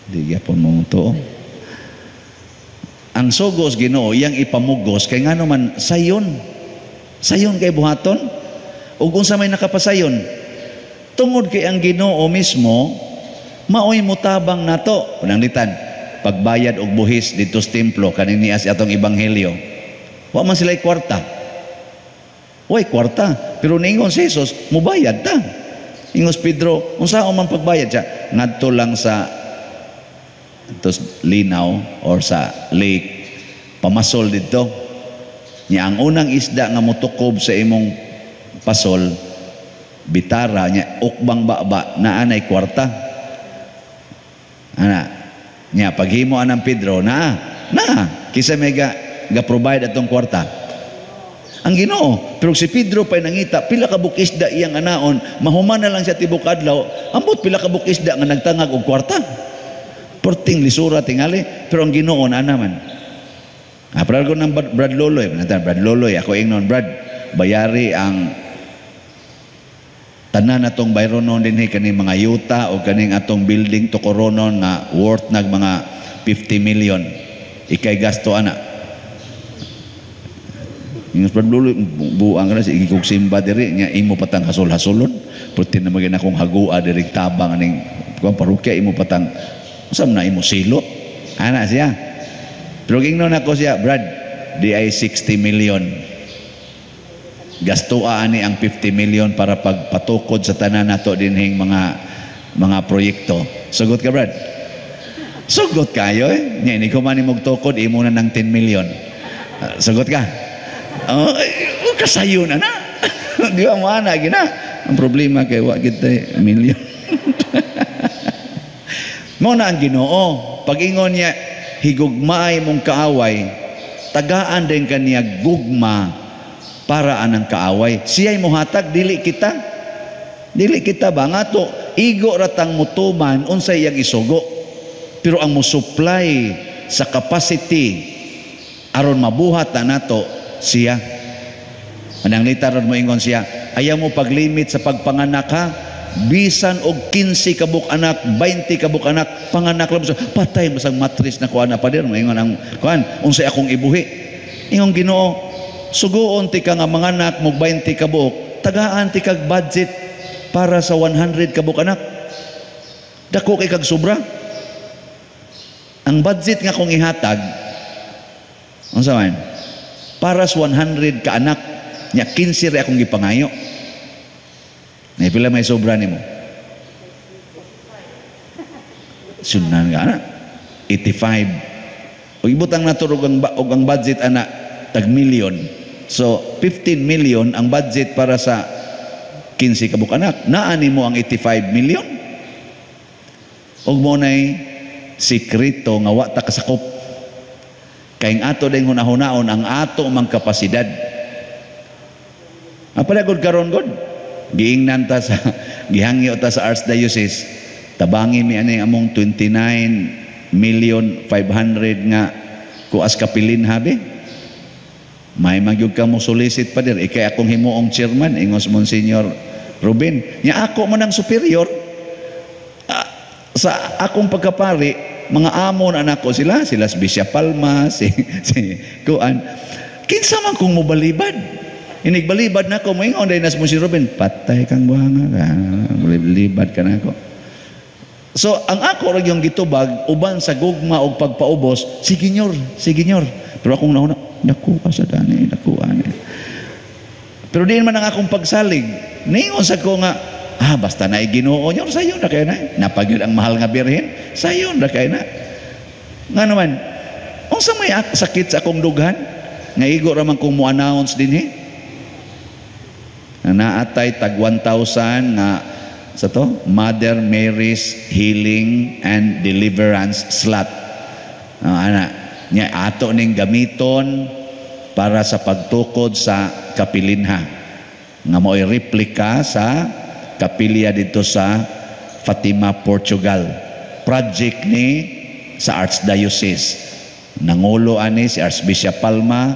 Di gyapon mo tuo. Ang sugos Ginoo iyang ipamugos kay ngano man sayon. Sayon kay buhaton. Ug unsa may nakapasayon? Tungod kay ang Ginoo mismo maoy mutabang nato. Pananglitan, pagbayad og buhis didto sa templo kaning niya sa atong ebanghelyo. Wa man sila'y kwarta. Way kwarta, pero niingon si Jesus, mubayad ta. Ingos Pedro, unsa man pagbayad siya? Ngadto lang sa tos linaw or sa lake, pamasol didto. Nya ang unang isda nga motukob sa imong pasol, bitara nya ukbang baba naa nay kwarta. Ana nya paghimo anang Pedro naa na kinsa may ga provide atong kwarta? Ang Ginoo. Pero si Pedro pa'y nangita pila ka buok isda iyang anaon, mahuman na lang siya tibok adlaw, ambot pila ka buok isda nga nagtangag og kwarta. Perting lisura tingali, pero ang Ginoo naa naman. Ah, brad ko ng Brad Loloy, Brad Loloy, ako ingnon Brad, bayari ang tanan atong bayronon dinhi kaning mga yuta o kaning atong building to koronon nga worth nag mga 50 million. Ikay gasto ana. Ingos Brad Loloy, buang ka na sige kog simba diri nya imo patang hasol-hasolon. Perti na magin akong hagua diri tabang aning kuan parokya imo patang usam na imo silot. Ana siya. Pero gingnon ako siya, Brad, di ay 60 million. Gastoa ani ang 50 million para pagpatukod sa tanan nato dinhing mga proyekto. Sugot ka, Brad? Sugot kayo eh. Nya ini ko man imong tukod imo na ng 10 million. Sugot ka? Oh, kasayo na na. Di ba mo ana gina? Ang problema kay wa kita million. Mo na ang Ginoo. Pag-ingon niya, higugmaay mong kaaway, tagaan din kaniya gugma para anang kaaway. Siya'y muhatag, dili kita. Dili kita ba? Nga to, igo ratang mutuman, unsay iyang isugo. Pero ang musupply sa capacity, aron mabuhat na nato, siya. Mananglita ron mo ingon siya, ayaw mo paglimit sa pagpanganak ha, bisan og 15 kabuk anak, 20 kabuk anak, panganak lang sa patay masang matris na kuan na pader, moingon ang kuan, unsay akong ibuhi. Ingon Ginoo, sugoon ti ka nga manganak mo 20 kabuk, tagaan ti kag budget para sa 100 kabuk anak. Dako kay kag sobra. Ang budget nga kong ihatag unsa man? Para sa 100 ka anak, nya 15 ra akong gipangayo. May pila may sobra nimo? Sunan ka ana. 85. Ug ibutang nato og ang budget ana tag million. So 15 million ang budget para sa 15 ka buok anak. Naa nimo ang 85 million. Ug mo nay sikreto nga wa ta kasakop. Kay ang ato ding hunahunahon ang ato mang kapasidad. Apala gud karon gud. Giingnan ta sa gihangyo ta sa Archdiocese, tabangi mi ani among 29,500,000 nga kuas kapilin habi. May magyud ka mo solicit pa dir, ikay akong himuong chairman ingos Monsignor Ruben. Nya ako man ang superior. Sa akong pagkapari, mga amo na anak ko sila, sila si Bisya Palma, si kuan. Kinsa man kung mobalibad. Inigbalibad na ako, moingon dahil nas mo si Ruben, patay kang buhanga ka, balibad ka na ako. So, ang ako rin yung gitubag, uban sa gugma o pagpaubos, sige nyor, sige nyor. Pero akong nauna, naku ka sa dani, naku ani. Pero diin man ang akong pagsalig, ningon sa ko nga, basta na Ginoo nyor, sayon na kayo na. Napagyod ang mahal nga birhen, sayon na kayo na. Nga naman, unsa may sakit sa akong dughan, nga igo raman kong mo-announce din eh. Naatay tag 1,000 nga sa to Mother Mary's Healing and Deliverance Slot. Ana nya ato ning gamiton para sa pagtukod sa kapilinha nga mo'y replika sa kapilya dito sa Fatima, Portugal. Project ni sa Archdiocese. Nangulo ani si Archbishop Palma,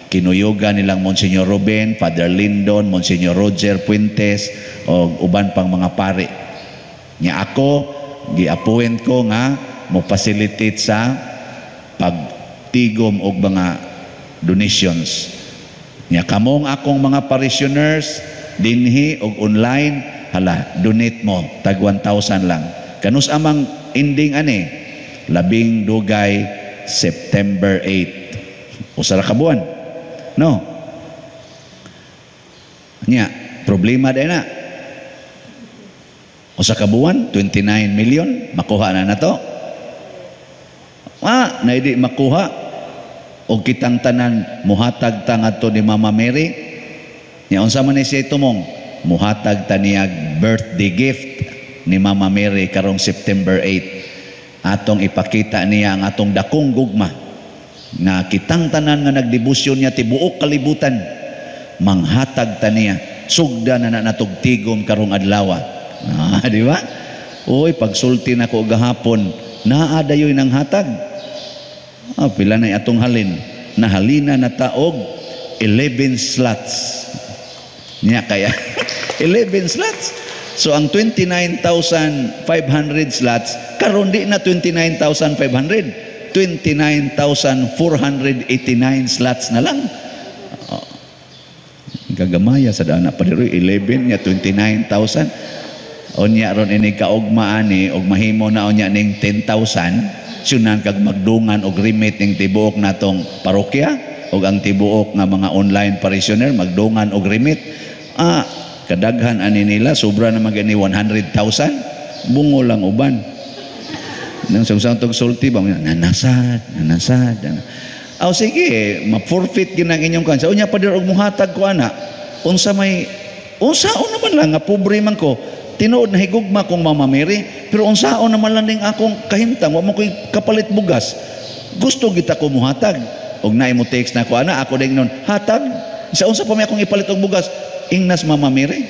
kinuyugan nilang Monsignor Ruben, Father Lindon, Monsignor Roger Puentes o uban pang mga pari. Nya ako gi-appoint ko nga mo facilitate sa pagtigom og mga donations. Nya kamong akong mga parishioners dinhi og online, hala, donate mo tag 1,000 lang. Kanus amang ending ani? Labing dugay September 8. Usa ra ka buwan. No. Nya, problema din na. Usa ka buwan, 29 million, makuha na na to. Ah, na di makuha. O kitang tanan muhatag ta ngadto ni Mama Mary. Nya unsa man ni siya tumong? Muhatag ta niyag birthday gift ni Mama Mary karong September 8. Atong ipakita niya ang atong dakong gugma nga kitang tanan nga nagdebosyon niya tibuok kalibutan, manghatag ta niya, sugda na na natog tigom karong adlaw. Ah, di ba? Uy, pagsulti nako gahapon, naa dayoy nang hatag. Ah, pila na atong halin? Nahalina na taog 11 slots niya, kaya 11 slots. So ang 29,500 slots karon, di na 29,500, 29,489 slots na lang. Oh. Gagamaya sa dana pa diri, 11 nya 29,000. Unya ron ini kaugma ani og mahimo na unya ning 10,000, syunan kag magdungan og remit ning tibuok natong parokya og ang tibuok nga mga online parishioner magdungan og remit. Ah, kadaghan ani nila, sobra naman gani 100,000. Bungo lang uban nang sa tog sulti ba, nanasad nanasad. Aw sige, ma-forfeit gid ang inyong kansa. Unya pader og muhatag ko ana, unsa may unsaon naman lang nga pobre man ko? Tinuod na higugma kong Mama Mary, pero unsaon naman lang ning akong kahimtang, wa mo koy kapalit bugas? Gusto kita ko muhatag. Og naay mo text na ko ana, ako ding nun hatag sa unsa pa may akong ipalit og bugas? Ingnas Mama Mary,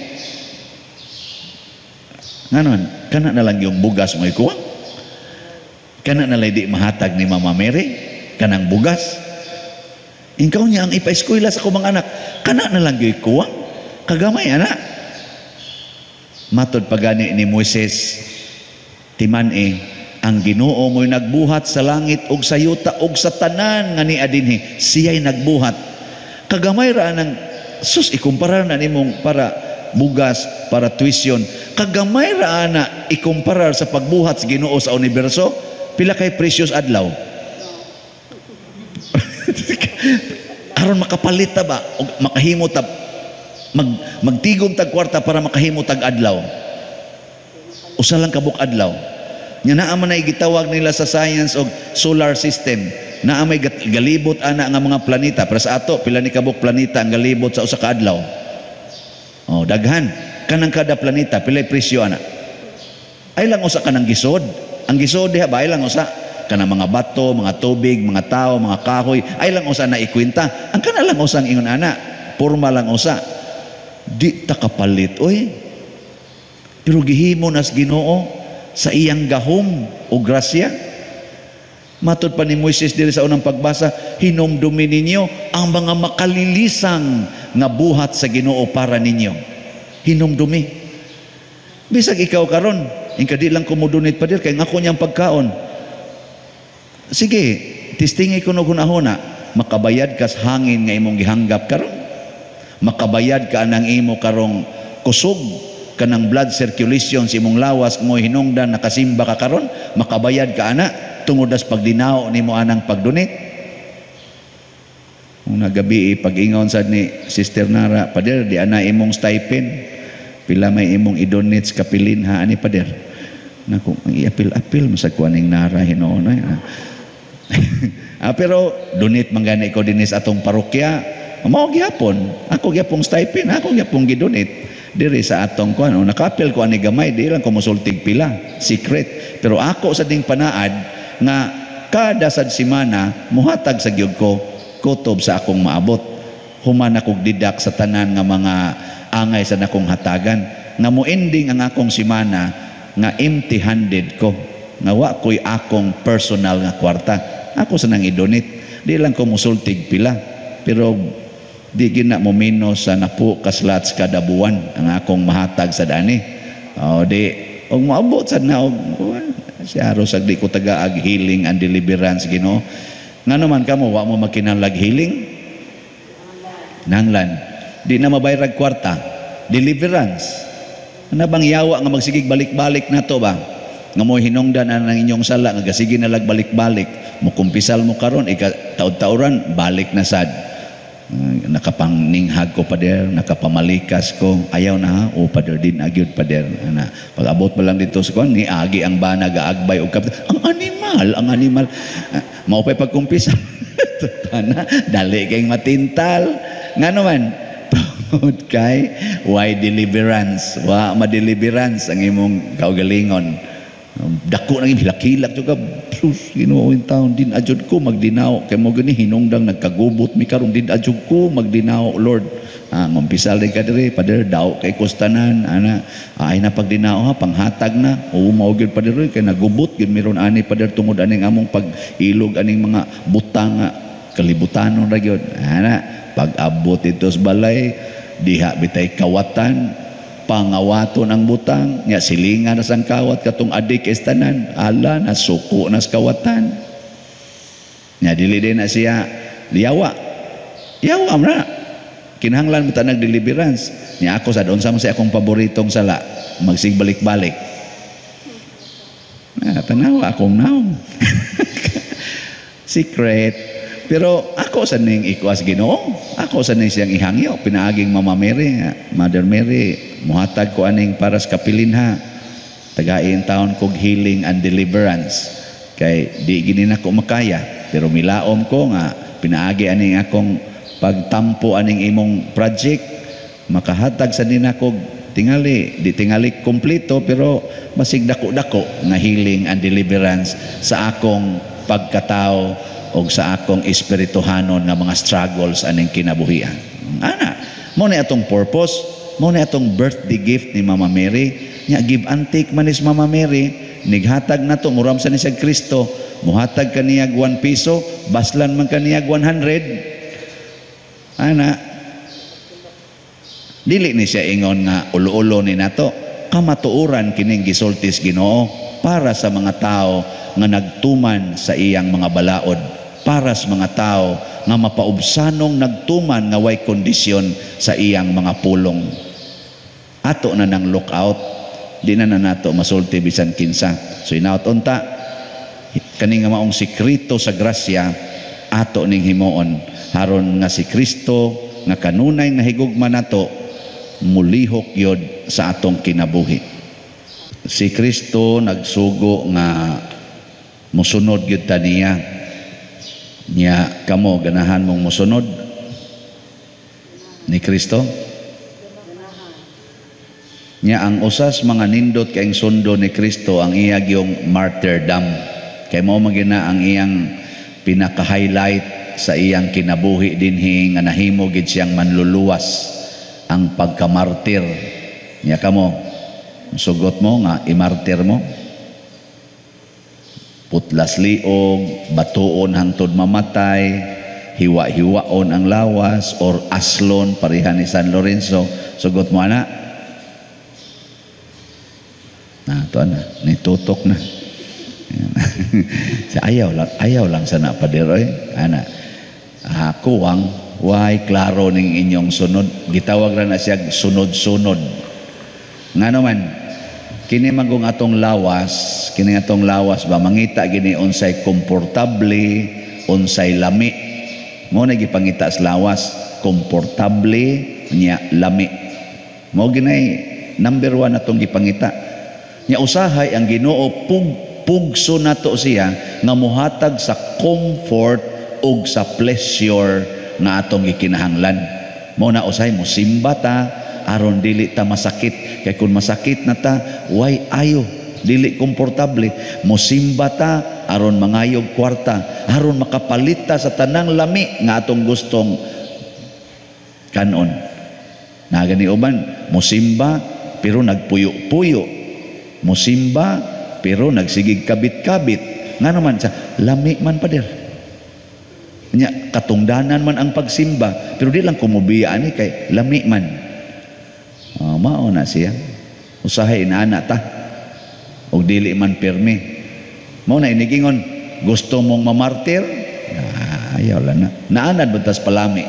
nganon kana na lang yung bugas mo ikuha, kana na lang di mahatag ni Mama Mary kanang bugas. Ikaw niya ang ipa-eskwela sa akong mga anak, kana na lang gyud kuwang kagamay ana. Matod pagani ni Moises, timan-i ang Ginoo mo'y nagbuhat sa langit ug sa yuta ug sa tanan nga niya dinhi, siya'y nagbuhat. Kagamay ra nang sus ikumpara na nimong para bugas, para tuition. Kagamay ra ana ikumpara sa pagbuhat sa Ginoo sa universo. Pila kay precious adlaw aron makapalit ta ba og makahimo ta, magtigom tag kwarta para makahimo tag adlaw, usa lang kabuk adlaw nya. Naa man ay gitawag nila sa science og solar system. Naa may galibot ana nga mga planeta. Pero sa ato, pila ni kabuk planeta ang galibot sa usa ka adlaw? Oh, daghan. Kanang kada planeta, pilay presyo ana? Ay lang usa kanang gisod. Ang gisod diha ba, ay lang usa kanang mga bato, mga tubig, mga tao, mga kahoy, ay lang usa na ikwenta. Ang kana lang usang ingon ana, porma lang usa. Di ta kapalit oy. Pero gihimo nas Ginoo sa iyang gahom o grasya. Matod pa ni Moises diri sa unang pagbasa, hinumdumi ninyo ang mga makalilisang nga buhat sa Ginoo para ninyo. Hinumdumi. Bisag ikaw karon, ingka di lang ko mo-donate, pader, kay ngako niyang pagkaon. Sige, testingi ko no hunahuna, makabayad kas hangin nga imong gihanggap karon. Makabayad ka anang imo karong kusog, kanang blood circulation sa imong lawas mo hinungdan nakasimba ka karon, makabayad ka ana tungod as pagdinao nimo anang pag-donate. Kung nagabi pag-ingon sad ni Sister Nara, "Pader, di ana imong stipend, pila may imong i-donate sa kapilin ha ani, pader?" Naku, ang iapil-apil masag ko aning Nara hinuon ay. Ah, pero donate man gani ko dinhi sa atong parokya. Mao gyapon, ako gyapong stipend, ako gyapong gi-donate. Diri sa atong kuan, oh, nakapil ko ani gamay, di lang ko mosultig pila, secret. Pero ako sa ding panaad nga kada sad semana muhatag sa gyud ko kutob sa akong maabot. Human akong didak sa tanan nga mga angay sa nakong hatagan nga mo-ending ang akong semana nga empty-handed ko, nga wa ko'y akong personal nga kwarta. Ako sa nang i-donate, di lang ko musultig pila, pero di gina mo minus sa napo ka slots kada buwan ang akong mahatag sa dani. O di og moabot sad na og siya aros di ko tagaag healing and deliverance, Ginoo. Ngano man kamo wa mo magkinahanglag healing? Nanglan di na mabayrag kwarta, deliverance. Ana bang yawa nga magsigig balik-balik nato ba? Nga mo hinungdan ang inyong sala nga gasige na lag balik-balik, mukumpisal mo karon, ika taud-tauran balik na sad. Nakapangninghag ko, pader, nakapamalikas ko, ayaw na ha, o pader, din agyud pader. Ana, pag abot pa lang dito sa kuan, ni agi ang bana gaagbay og kap ang animal, ang animal. Mao pay pagkumpisa. Tana, dali kay matintal. Ngano man? Tungod kay why deliverance, wa ma-deliverance ang imong kaugalingon. Dako nang hilak-hilak juga, sus, Ginoo, in taon din ajud ko magdinaw kay mo gani hinungdang nagkagubot mi karon, din ajud ko magdinaw, Lord. Ngumpisal din ka diri, pader, daw kay kustanan ana, ay na pagdinaw ha, panghatag na o mao gyud, pader, kay nagubot gyud miron ani, pader, tungod aning among pag-ilog aning mga butang nga kalibutanon ra gyud ana. Pag-abot dito sa balay, diha bitay kawatan, pangawaton ang butang nya, silingan na sang kawat katong adik estanan, ala na suko na sa kawatan nya, dili din na siya liyawa yawa man. Kinahanglan mo ta nag deliverance nya. Ako sa unsa man sa akong paboritong sala, magsig balik-balik na, tanawa akong naong, secret. Pero ako sa ning ikuas Ginoo, ako sa ning siyang ihangyo pinaaging Mama Mary, Mother Mary, muhatag ko aning para sa kapilin ha, tagain taon kog healing and deliverance kay di gini nako makaya, pero milaom ko nga pinaagi aning akong pagtampo aning imong project, makahatag sa din ako tingali, di tingali kompleto, pero masig dako-dako nga healing and deliverance sa akong pagkatao o sa akong espirituhanon nga mga struggles aning kinabuhian. Ana, mo ni atong purpose, mo ni atong birthday gift ni Mama Mary. Nya give and take man is Mama Mary, nighatag nato muram sa ni siya Kristo, muhatag kaniyag 1 piso, baslan man kaniyag 100. Ana, dili ni siya ingon nga ulo-ulo ni nato. Kamatuoran kining gisultis Ginoo para sa mga tao nga nagtuman sa iyang mga balaod, para sa mga tao nga mapaubsanong nagtuman nga way kondisyon sa iyang mga pulong. Ato na nang look out, di na na nato masulti bisan kinsa. So inaot unta kani nga maong sekreto sa grasya ato ning himuon haron nga si Kristo nga kanunay nga higugma nato mulihok yod sa atong kinabuhi. Si Kristo nagsugo nga musunod gyud ta niya. Nya kamo, ganahan mong musunod ni Kristo? Nya ang usas mga nindot kayong sundo ni Kristo ang iya gyung martyrdom. Kay mao man gina ang iyang pinaka-highlight sa iyang kinabuhi dinhi nga nahimo gid siyang manluluwas, ang pagkamartir. Nya kamo, sugot mo nga imartir mo? Putlas liog, batuon hangtod mamatay, hiwa-hiwaon ang lawas, or aslon pareha ni San Lorenzo. Sugot mo ana? Na, ito na, nitutok na. Ayaw lang sana paderoy. Ana, kuwang, way klaro ning inyong sunod. Gitawag ra na siya sunod-sunod. Nga naman, kini magong atong lawas, kini atong lawas ba, mangita gini unsay komportable, unsay lami. Mao na gipangita sa lawas, komportable nya lami. Mao ginay number 1 atong gipangita. Nya usahay ang Ginoo pugso nato siya nga mohatag sa comfort ug sa pleasure nga atong gikinahanglan. Mao na usahay mo simba ta aron dili ta masakit, kay kung masakit na ta, way ayo, dili komportable. Mosimba ta aron mangayog kwarta, aron makapalit ta sa tanang lami nga atong gustong kanon. Nagani uban mosimba pero nagpuyo-puyo, mosimba pero nagsigig kabit-kabit. Ngano man sa lami man, pader. Nya katungdanan man ang pagsimba, pero di lang kumubiya ani kay lami man. Oh, mao na siya. Usahay inaana ta og dili man pirmi. Mao na inigingon, gusto mong mamartir? Ah, ayaw lang na. Naanad ba tas palami?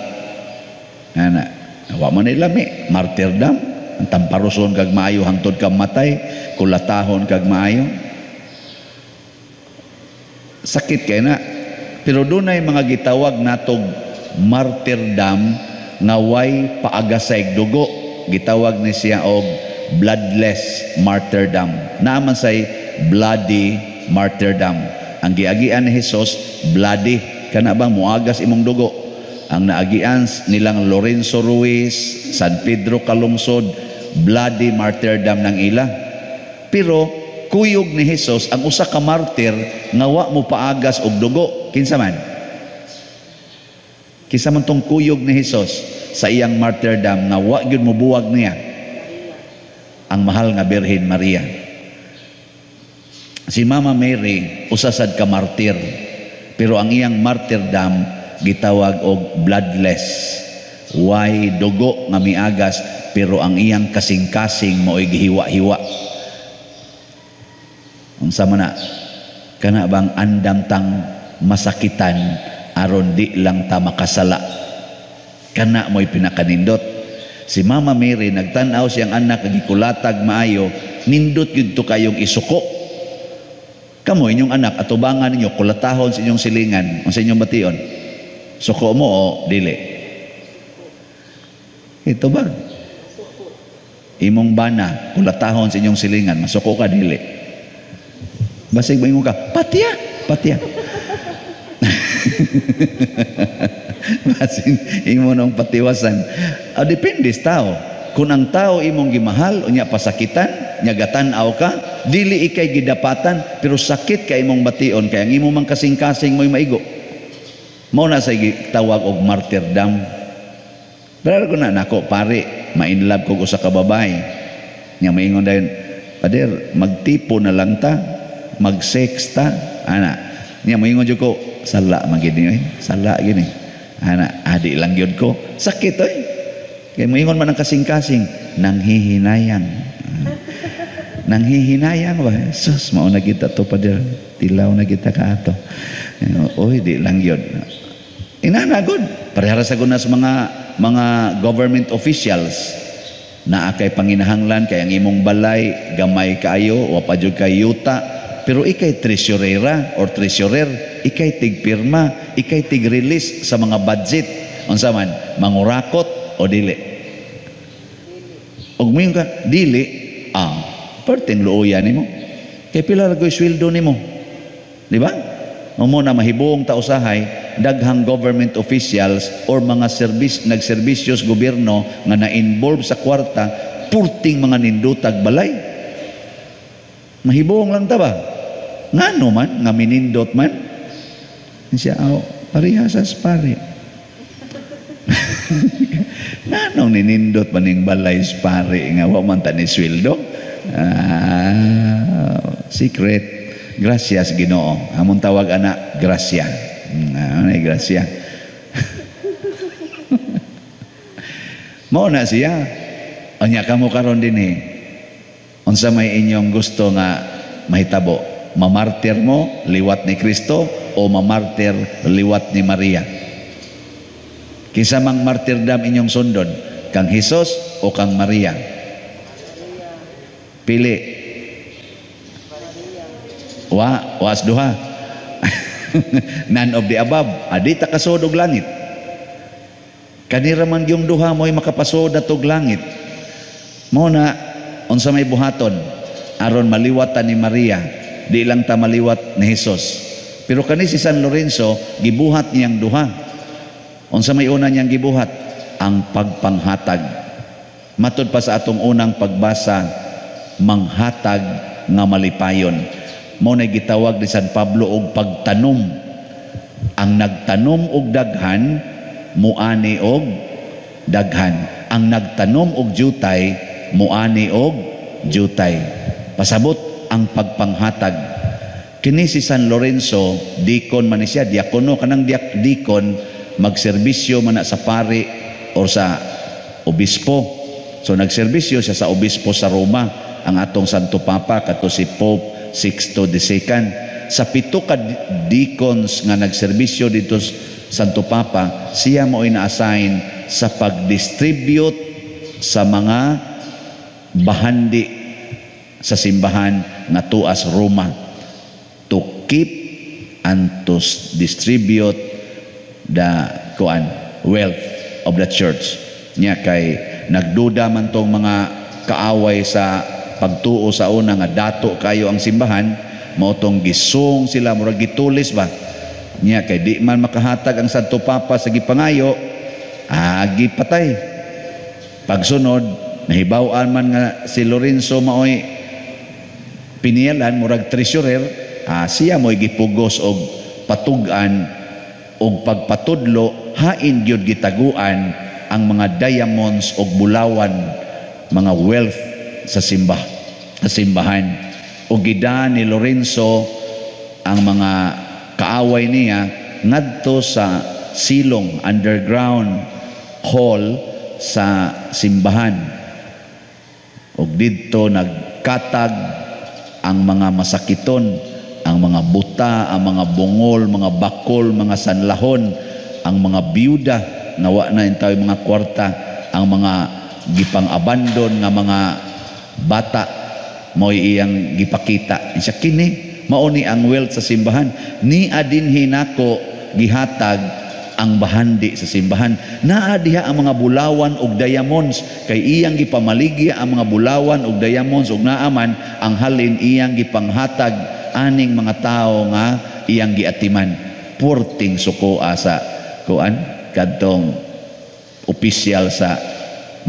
Ana, wa man ni lami, martyrdom, ang tamparuson kag maayo hangtod ka matay, kulatahon kag maayo. Sakit kay na. Pero dunay mga gitawag natog martyrdom nga way paagasay dugo. Gitawag ni siya og bloodless martyrdom. Naaman say bloody martyrdom. Ang giagian ni Jesus, bloody. Kana bang muagas imong dugo? Ang naagian nilang Lorenzo Ruiz, San Pedro Calungsod, bloody martyrdom ng ila. Pero kuyog ni Jesus ang usa ka martyr nga wa mo paagas og dugo. Kinsa man? Kinsa man tong kuyog ni Jesus sa iyang martyrdom nga wa gyud mobuwag niya? Ang mahal nga Birhen Maria. Si Mama Mary usa sad ka martyr, pero ang iyang martyrdom gitawag og bloodless. Way dugo nga miagas, pero ang iyang kasing-kasing mao'y gihiwa-hiwa. Unsa man na? Kana bang andam tang masakitan aron di lang ta makasala? Kana mo'y pinakanindot. Si Mama Mary nagtan-aw siyang anak gikulatag maayo, nindot gyud to kayong isuko. Kamo inyong anak atubangan ninyo kulatahon sa inyong silingan, unsa inyong bation? Suko mo o dili? Ito ba? Imong bana kulatahon sa inyong silingan, masuko ka dili? Basig mo ka, patya, patya. Basin imo nang patiwasan. Ah, depende sa tao. Kung ang tao imong gimahal, unya pasakitan, nya gatan-aw ka, dili ikay gidapatan, pero sakit ka imong bation kay ang imo mang kasing-kasing mo'y maigo. Mao na sa tawag og martyrdom. Pero ko na nako pare, ma-inlove kog usa ka babae. Nya maingon dayon, "Pader, magtipo na lang ta, mag-sex ta." Ana. Nya moingon jud ko, sala man gid ni, sala gini. Ana, adi lang gyud ko. Sakit oy. Kay moingon man ang kasing-kasing, nanghihinayang. Nanghihinayang ba? Sus, mao na kita to, pader. Tilaw na kita kaato. Oy, di lang gyud. Inana gud. Parehara sa guna sa mga government officials. Naa kay panginahanglan kay ang imong balay gamay kaayo, wa pa jud kay yuta, pero ikay treasurera or treasurer, ikay tigpirma, ikay tig-release sa mga budget. Unsa man, mangurakot o dili? Og moingon ka dili, perting luoya nimo. Kay pila ra koy sweldo nimo? Di ba? Mao na mahibong ta usahay daghang government officials or mga service nagserbisyo sa gobyerno nga na-involve sa kwarta, purting mga nindutag balay. Mahibong lang ta ba? Ngano man nga minindot man? Siya, oh, pareha sa pare. Nganong ninindot man ning balay sa pare nga wa man ta ni sweldo? Secret. Gracias Ginoo. Among tawag ana grasya. Ano grasya? Mao na siya. Unya kamo karon dinhi. Unsa may inyong gusto nga mahitabo? Mamartir mo liwat ni Kristo o mamartir liwat ni Maria? Kinsa mang martyrdom inyong sundon? Kang Hesus o kang Maria? Pili. Wa, was duha. None of the above. Adi ta kasod og langit. Kanira man yung duha mo'y makapasod atog langit. Mao na unsa may buhaton aron maliwatan ni Maria, di lang ta maliwat ni Hesus. Pero kani si San Lorenzo gibuhat niyang duha. Unsa may una niyang gibuhat? ang pagpanghatag. Matud pa sa atong unang pagbasa, manghatag nga malipayon. Mao na gitawag ni San Pablo og pagtanom. Ang nagtanom og daghan, muani og daghan. Ang nagtanom og jutay, muani og jutay. Pasabot ang pagpanghatag. Kini si San Lorenzo, dikon man ni siya, diakono kanang dikon, magserbisyo man na sa pari or sa obispo. So nagserbisyo siya sa obispo sa Roma, ang atong Santo Papa kato si Pope Sixto II. Sa 7 ka deacons nga nagserbisyo dito Santo Papa, siya mo'y na-assign sa pag-distribute sa mga bahandi sa simbahan nga tuas Roma, to keep and to distribute the kuan wealth of the church. Nya kay nagduda man tong mga kaaway sa pagtuo sa una nga dato kayo ang simbahan, mao tong gisung sila, murag gitulis ba. Nya kay di man makahatag ang Santo Papa sa gipangayo, agi patay. Pagsunod, nahibaw-an man nga si Lorenzo maoy piniyalan, murag treasurer, siya mo'y gipugos og patug-an og pagpatudlo hain gyud gitaguan ang mga diamonds og bulawan, mga wealth sa sa simbahan. Og gida ni Lorenzo ang mga kaaway niya ngadto sa silong, underground hall sa simbahan. Og didto nagkatag ang mga masakiton, ang mga buta, ang mga bungol, mga bakol, mga sanlahon, ang mga biyuda nga wa na intaw mga kwarta, ang mga gipang-abandon nga mga bata mo'y iyang gipakita. Siya kini mao ni ang wealth sa simbahan. Ni adinhi nako gihatag ang bahandi sa simbahan. Naa diha ang mga bulawan og diamonds, kay iyang gipamaligya ang mga bulawan og diamonds, og naaman ang halin iyang gipanghatag aning mga tawo nga iyang giatiman. Purting suko sa kuan kadtong opisyal sa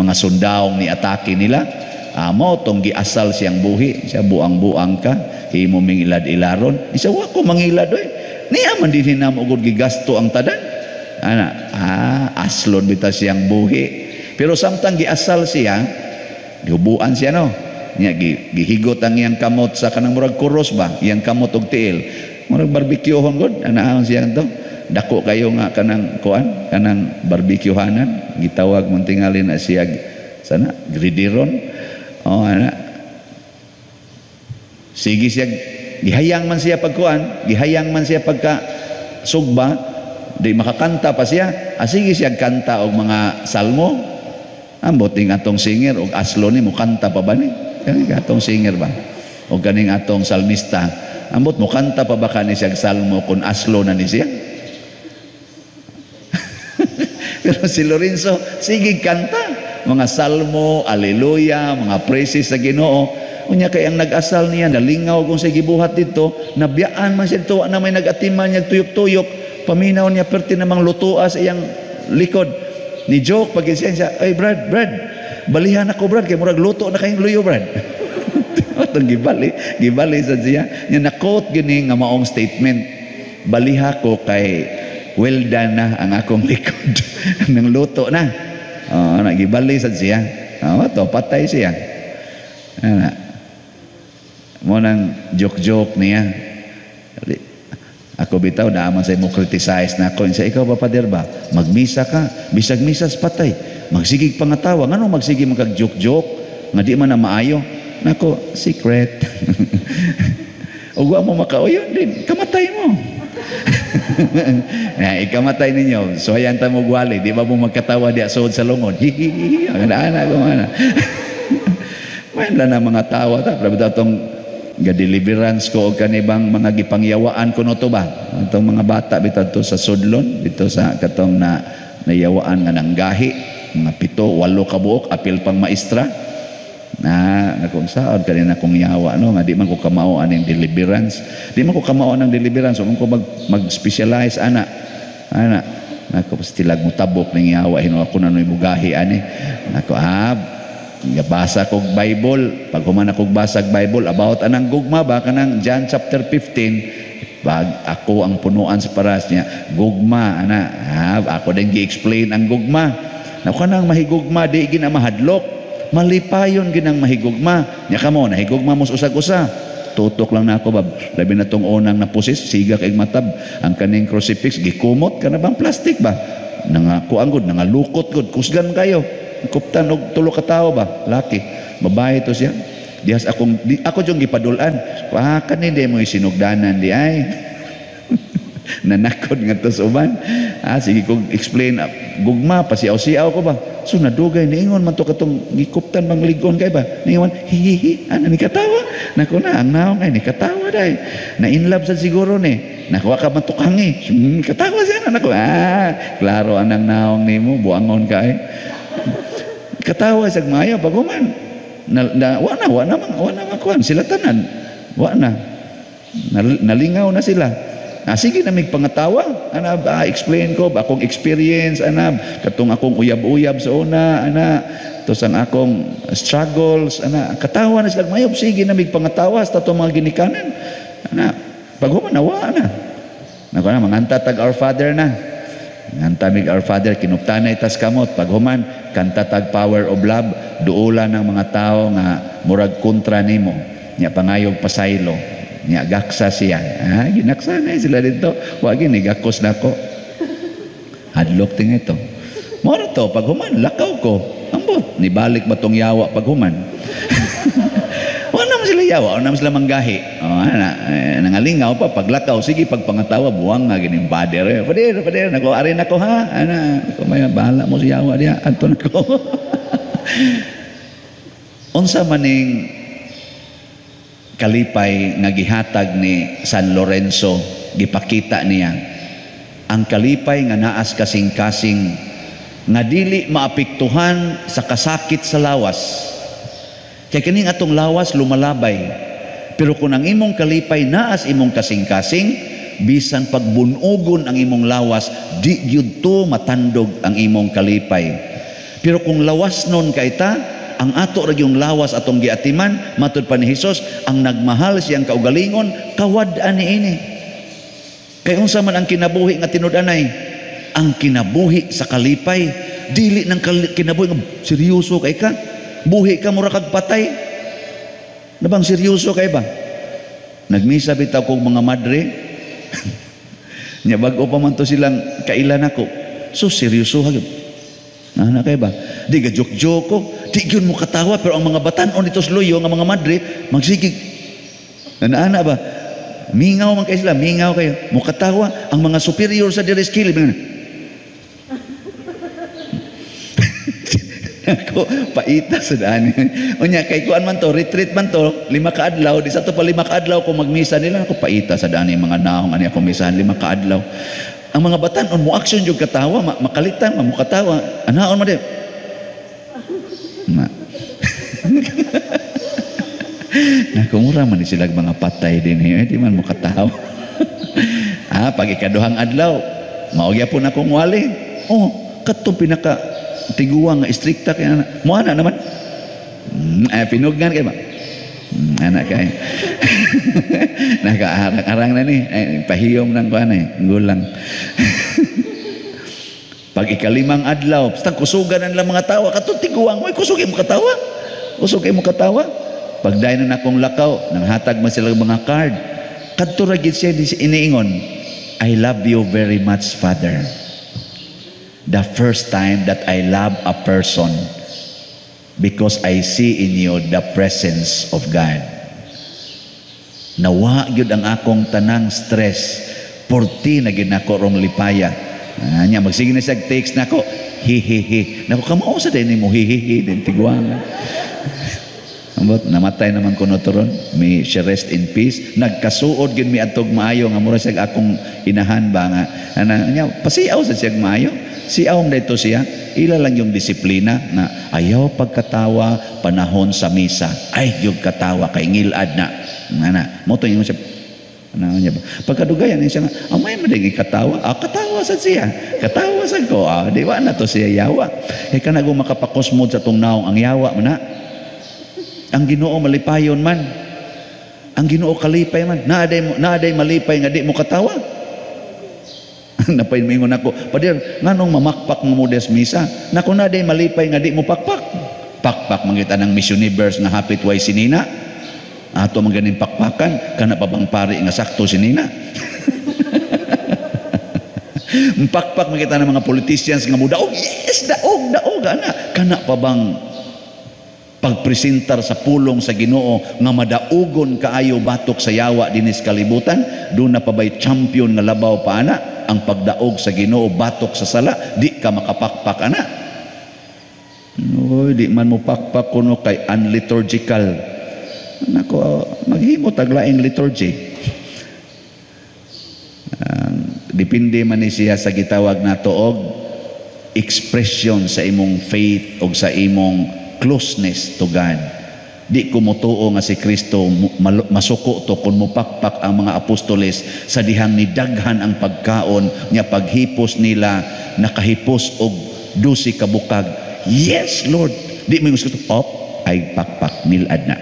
mga sundawong ni atake nila. Mao tong giasal siyang buhi. Siya buang-buang ka, himo ming ilad-ilaron. Siya wa ko mangilad oy. Niya man dinhi namo gud gigasto ang tanan. Ana, aslon bitaw siyang buhi. Pero samtang giasal siya, gihubuan siya no. Niya gihigot ang iyang kamot sa kanang murag kuros ba, iyang kamot og tiil. Murag barbecuehon gud, anaon siya to. Dako kayo nga kanang kuan, kanang barbecuehanan, gitawag man tingali na siya sana gridiron. Oh, ana. Sige siya, gihayang man siya pagkuan, gihayang man siya pagka sugba, di makakanta pa siya. Sige siya kanta og mga salmo. Ambot ning atong singer og aslo ni mo kanta pa ba ni? Kaning atong singer ba? O kaning atong salmista. Ambot mo kanta pa ba kani siya salmo kun aslo na ni siya? Pero si Lorenzo sige kanta mga salmo, aleluya, mga praises sa Ginoo. Unya kay ang nag-asal niya nalingaw kung sa gibuhat dito, nabiyaan man siya dito, na may nag-atiman niya tuyok-tuyok, paminaw niya perti namang lutoa sa iyang likod. Ni joke pag siya, ay Brad, Brad, balihan ako Brad, kay murag luto na kayong luyo Brad. Atong gibali, gibali sa siya. Nya na-quote gini nga maong statement, baliha ko kay well done na ang akong likod. Nang luto na. Oh, nagibali sad siya. Oh, to patay siya. Ana. Mo nang joke-joke niya. Ako bitaw naa man sa imo criticize na ako. Sa ikaw ba pader ba? Magmisa ka, bisag misas patay. Magsigig pangatawa, ngano magsige man kag joke-joke nga di man na maayo. Nako, secret. Ug wa mo makauyon din, kamatay mo. Na ikamatay ninyo, so hayan ta mo gwali, di ba mo magkatawa diya suod sa lungod? Hihihi, ana ko ana. Main lang na mga tawa ta, pero tong ga-deliverance ko og kanibang mga gipangyawaan kuno to ba? Atong mga bata bitaw to sa sudlon, dito sa katong na nayawaan nga nanggahi, mga 7, 8 ka buok, apil pang maestra. Na nakung saod kanina kong yawa no, nga di man ko kamao aning deliverance. Di man ko kamao ang deliverance, man ko mag-specialize ana. Ana. Nako, pastilag mo tabok ning yawa hino ako na noy mugahi ani. Nako, gabasa kog Bible. Pag human akog basag Bible about anang gugma ba, kanang John chapter 15, pag ako ang punuan sa paras niya, gugma ana, ako din gi-explain ang gugma. Nako, kanang mahigugma di gina mahadlok, malipayon ginang mahigugma. Nya kamo nahigugma mo usag-usa. Tutok lang na ako bab, labi na tong unang napusis, siga kay matab ang kaning crucifix, gikumot kana bang plastic ba, nanga kuang gud, nangalukot gud, kusgan kayo kuptan og tulo ka tawo ba, laki babae to siya. Dihas akong di, ako jung gipadul-an, ah, kani di mo sinugdanan di ay nanakod nga to sa uban. Sige kog explain gugma, pasiaw-siaw ko ba. So nadugay niingon man to katong gikuptan bang ligon kay ba, niingon hihihi ana, ni katawa. Nako na ang naong ay ni katawa day, na in love sad siguro ni. Nakuha ka man tukangi, katawa siya na. Nako, klaro anang naong nimo, buangon ka ay katawa sa maayo. Pag human na, na wa na wa na wa na makuan sila tanan, wa na nalingaw na sila. Sige na mig pangatawa ana ba, explain ko akong experience ana, katong akong uyab-uyab sa una ana, tos ang akong struggles ana, katawa na sila mayo. Sige na mig pangatawa sa tatong mga ginikanan ana. Pag human na, wa na. Nako na, manganta tag Our Father na. Nganta mig Our Father, kinuptanay tas kamot. Pag human, kanta tag Power of Love, duula ng mga tao nga murag kontra nimo. Nya pangayog pasaylo. Nya gaksa siya. Ginaksa na sila dito. Wa gini gakos nako. Hadlok ting ito. Moro to, pag human, lakaw ko. Ambot, nibalik ba tong yawa pag human? Wala naman sila yawa, wala naman sila manggahi. Oh, ana, nangalingaw pa, paglakaw, sige, pag pangatawa, buwang nga, gining pader. Eh, pader, pader, nako, arin ako ha. Ana, ako may bahala mo si yawa diya, adto nako. Unsa maning kalipay nga gihatag ni San Lorenzo, gipakita niya ang kalipay nga naas kasing-kasing nga dili maapektuhan sa kasakit sa lawas. Kay kining atong lawas lumalabay. Pero kung ang imong kalipay naas imong kasing-kasing, bisan pagbunugon ang imong lawas, di gyud to matandog ang imong kalipay. Pero kung lawas nun kay ta, ang ato ra yung lawas atong giatiman, matud pa ni Hesus, ang nagmahal siyang kaugalingon, kawad-an niini. Kay unsa man ang kinabuhi nga tinud-anay? Ang kinabuhi sa kalipay, dili ng kinabuhi nga seryoso kay ka. Buhi ka mura kag patay. Na bang seryoso kay ba? Nagmisa bitaw kog mga madre. Nya bag-o pa man to silang kailan ako. So seryoso ha gyud. Ana kay ba? Di ga joke-joke ko, di gyud mo katawa, pero ang mga batan-on dito sa luyo nga mga madre magsigig. Ana ba? Mingaw man kay sila, mingaw kayo. Mo katawa ang mga superior sa diri skill. Ako, paita sa daan. Unya, kay kuan man to, retreat man to, 5 ka adlaw, di sa to pa 5 ka adlaw kung magmisa nila, ako paita sa daan yung mga naong ani ako misahan 5 ka adlaw. Ang mga batan-on mo action jud katawa, makalitan, mamukatawa, anaon man di. Ma. Nakumura man ni sila mga patay din eh, di man mo katawa. Pag ikaduhang adlaw, mao gyapon akong wali. Oh, katong pinaka tiguang nga istrikta kay ana. Mo ana naman. Pinugnan kay ba? Ana kay. Nakaarang-arang na ni, pahiyom nang kuan eh, gulang. Pag ikalimang adlaw, basta kusugan ang mga tawa, katong tiguang mo, kusog mo katawa. Kusog mo katawa. Pag dayon na akong lakaw, nanghatag man sila mga card. Kadto ra gid siya iniingon, I love you very much, Father. The first time that I love a person because I see in you the presence of God. Nawa gyud ang akong tanang stress, porti na gyud nako rong lipaya. Nya magsige na siya text nako, hi hi hi. Nako kamao sa din nimo hi hi hi din tiguangan. Ambot namatay naman kuno turon, may she rest in peace. Nagkasuod gyud mi adtog maayo nga mura siya akong inahan ba nga ana nya pasiaw sa siya maayo. Siaw dito siya, ila lang yung disiplina na ayaw pagkatawa panahon sa misa. Ay gyud katawa kay ngilad na. Ana, mo to ingon siya. Ano niya ba? Pagkadugayan niya siya nga, amay mo din katawa. Ah, katawa sad siya. Katawa sad ko. Ah, di ba na to siya yawa. Kay kanang makapakosmod sa tong naong ang yawa man na. Ang Ginoo malipayon man. Ang Ginoo kalipay man. Naaday malipay nga di mo katawa. Napay mingon ako, "Pader, nganong mamakpak mo des misa?" Nako, naaday malipay nga di mo pakpak. Pakpak man kita ng Miss Universe nga hapit way sinina. Ato man ganing pakpakan, kana pa bang pari nga sakto sinina? Pakpak man kita ng mga politicians nga mudaog, yes, daog, daog, ana. Kana pa bang pagpresentar sa pulong sa Ginoo nga madaugon kaayo batok sa yawa dinis kalibutan? Doon na pa ba'y champion nga labaw pa ana ang pagdaog sa Ginoo batok sa sala? Di ka makapakpak ana. Oy, di man mo pakpak kuno kay unliturgical. Nako, maghimo tag laing liturgy. Depende man ni siya sa gitawag nato og expression sa imong faith o sa imong closeness to God. Di ko motuo nga si Kristo masuko to kung mupakpak ang mga apostoles sa dihang nidaghan ang pagkaon niya, paghipos nila nakahipos og 12 ka bukag. "Yes, Lord." Di mo gusto, op, ay pakpak nilad na.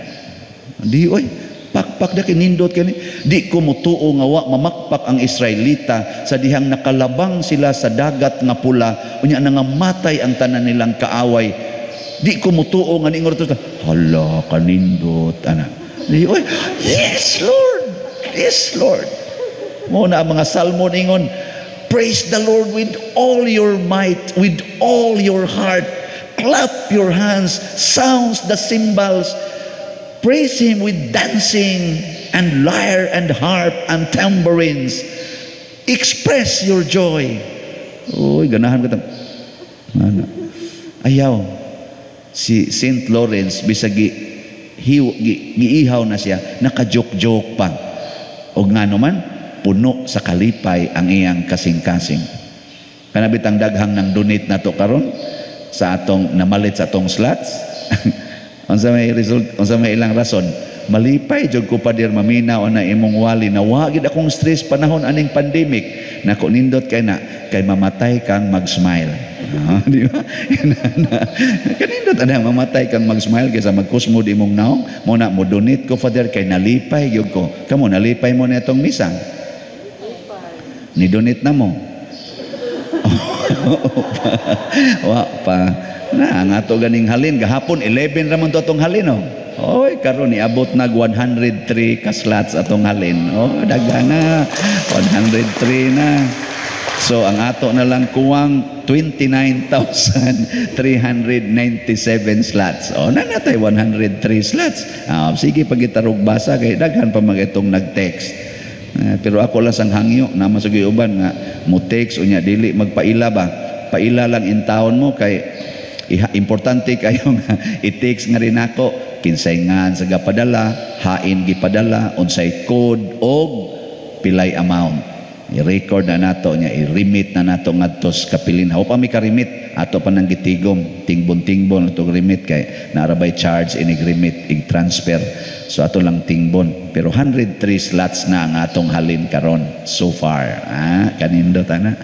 Di oy, pakpak da kinindot kani. Di ko motuo nga wa mamakpak ang Israelita sa dihang nakalabang sila sa Dagat nga Pula, unya nangamatay ang tanan nilang kaaway. Di ko motuo nga niingon to, "Hala, kanindot ana." Di oy, "Yes, Lord. Yes, Lord." Mo na ang mga salmo ningon, "Praise the Lord with all your might, with all your heart. Clap your hands, sounds the cymbals. Praise Him with dancing and lyre and harp and tambourines. Express your joy." Uy, ganahan ka. Ano? Ayaw. Si Saint Lawrence, bisag giihaw na siya, naka-joke-joke pa. O nga naman, puno sa kalipay ang iyang kasing-kasing. Kanabitang daghang nang donate na to karon sa atong namalit sa atong slots. Unsa may result, unsa may ilang rason? "Malipay jud ko, Pader, maminaw na imong wali na wa gid akong stress panahon aning pandemic." Nako, nindot kay na kay mamatay kang mag-smile. Ah, di ba? Kanindot ana, mamatay kang mag-smile kaysa magkusmod imong naong. Mo na mo donate ko, Father, kay nalipay gyud ko. Kamo, nalipay mo na itong misa? Ni donate na mo? Wa pa. Na ang ato ganing halin gahapon, 11 ra man to atong halin, oh. Oy, karon niabot nag 103 ka slots atong halin. Oh, daghan na. 103 na. So ang ato na lang kuwang 29,397 slots. Oh, na natay 103 slots. Ah, sige pagitarog basa kay daghan pa mag itong nag-text. Eh, pero ako lang sang hangyo na masugay uban nga mo text unya dili magpaila ba. Paila lang in taon mo kay iha, importante kayo nga i-text nga rin ako kinsay ngan sa gapadala, hain gipadala, unsay code og pilay amount. I-record na nato niya, i-remit na nato ngadto sa kapilin. Haw pa mi ka-remit, ato pa nang gitigom, tingbon-tingbon atong remit kay narabay charge inig remit, ig transfer. So ato lang tingbon. Pero 103 slots na ang atong halin karon so far. Ah, kanindot ana.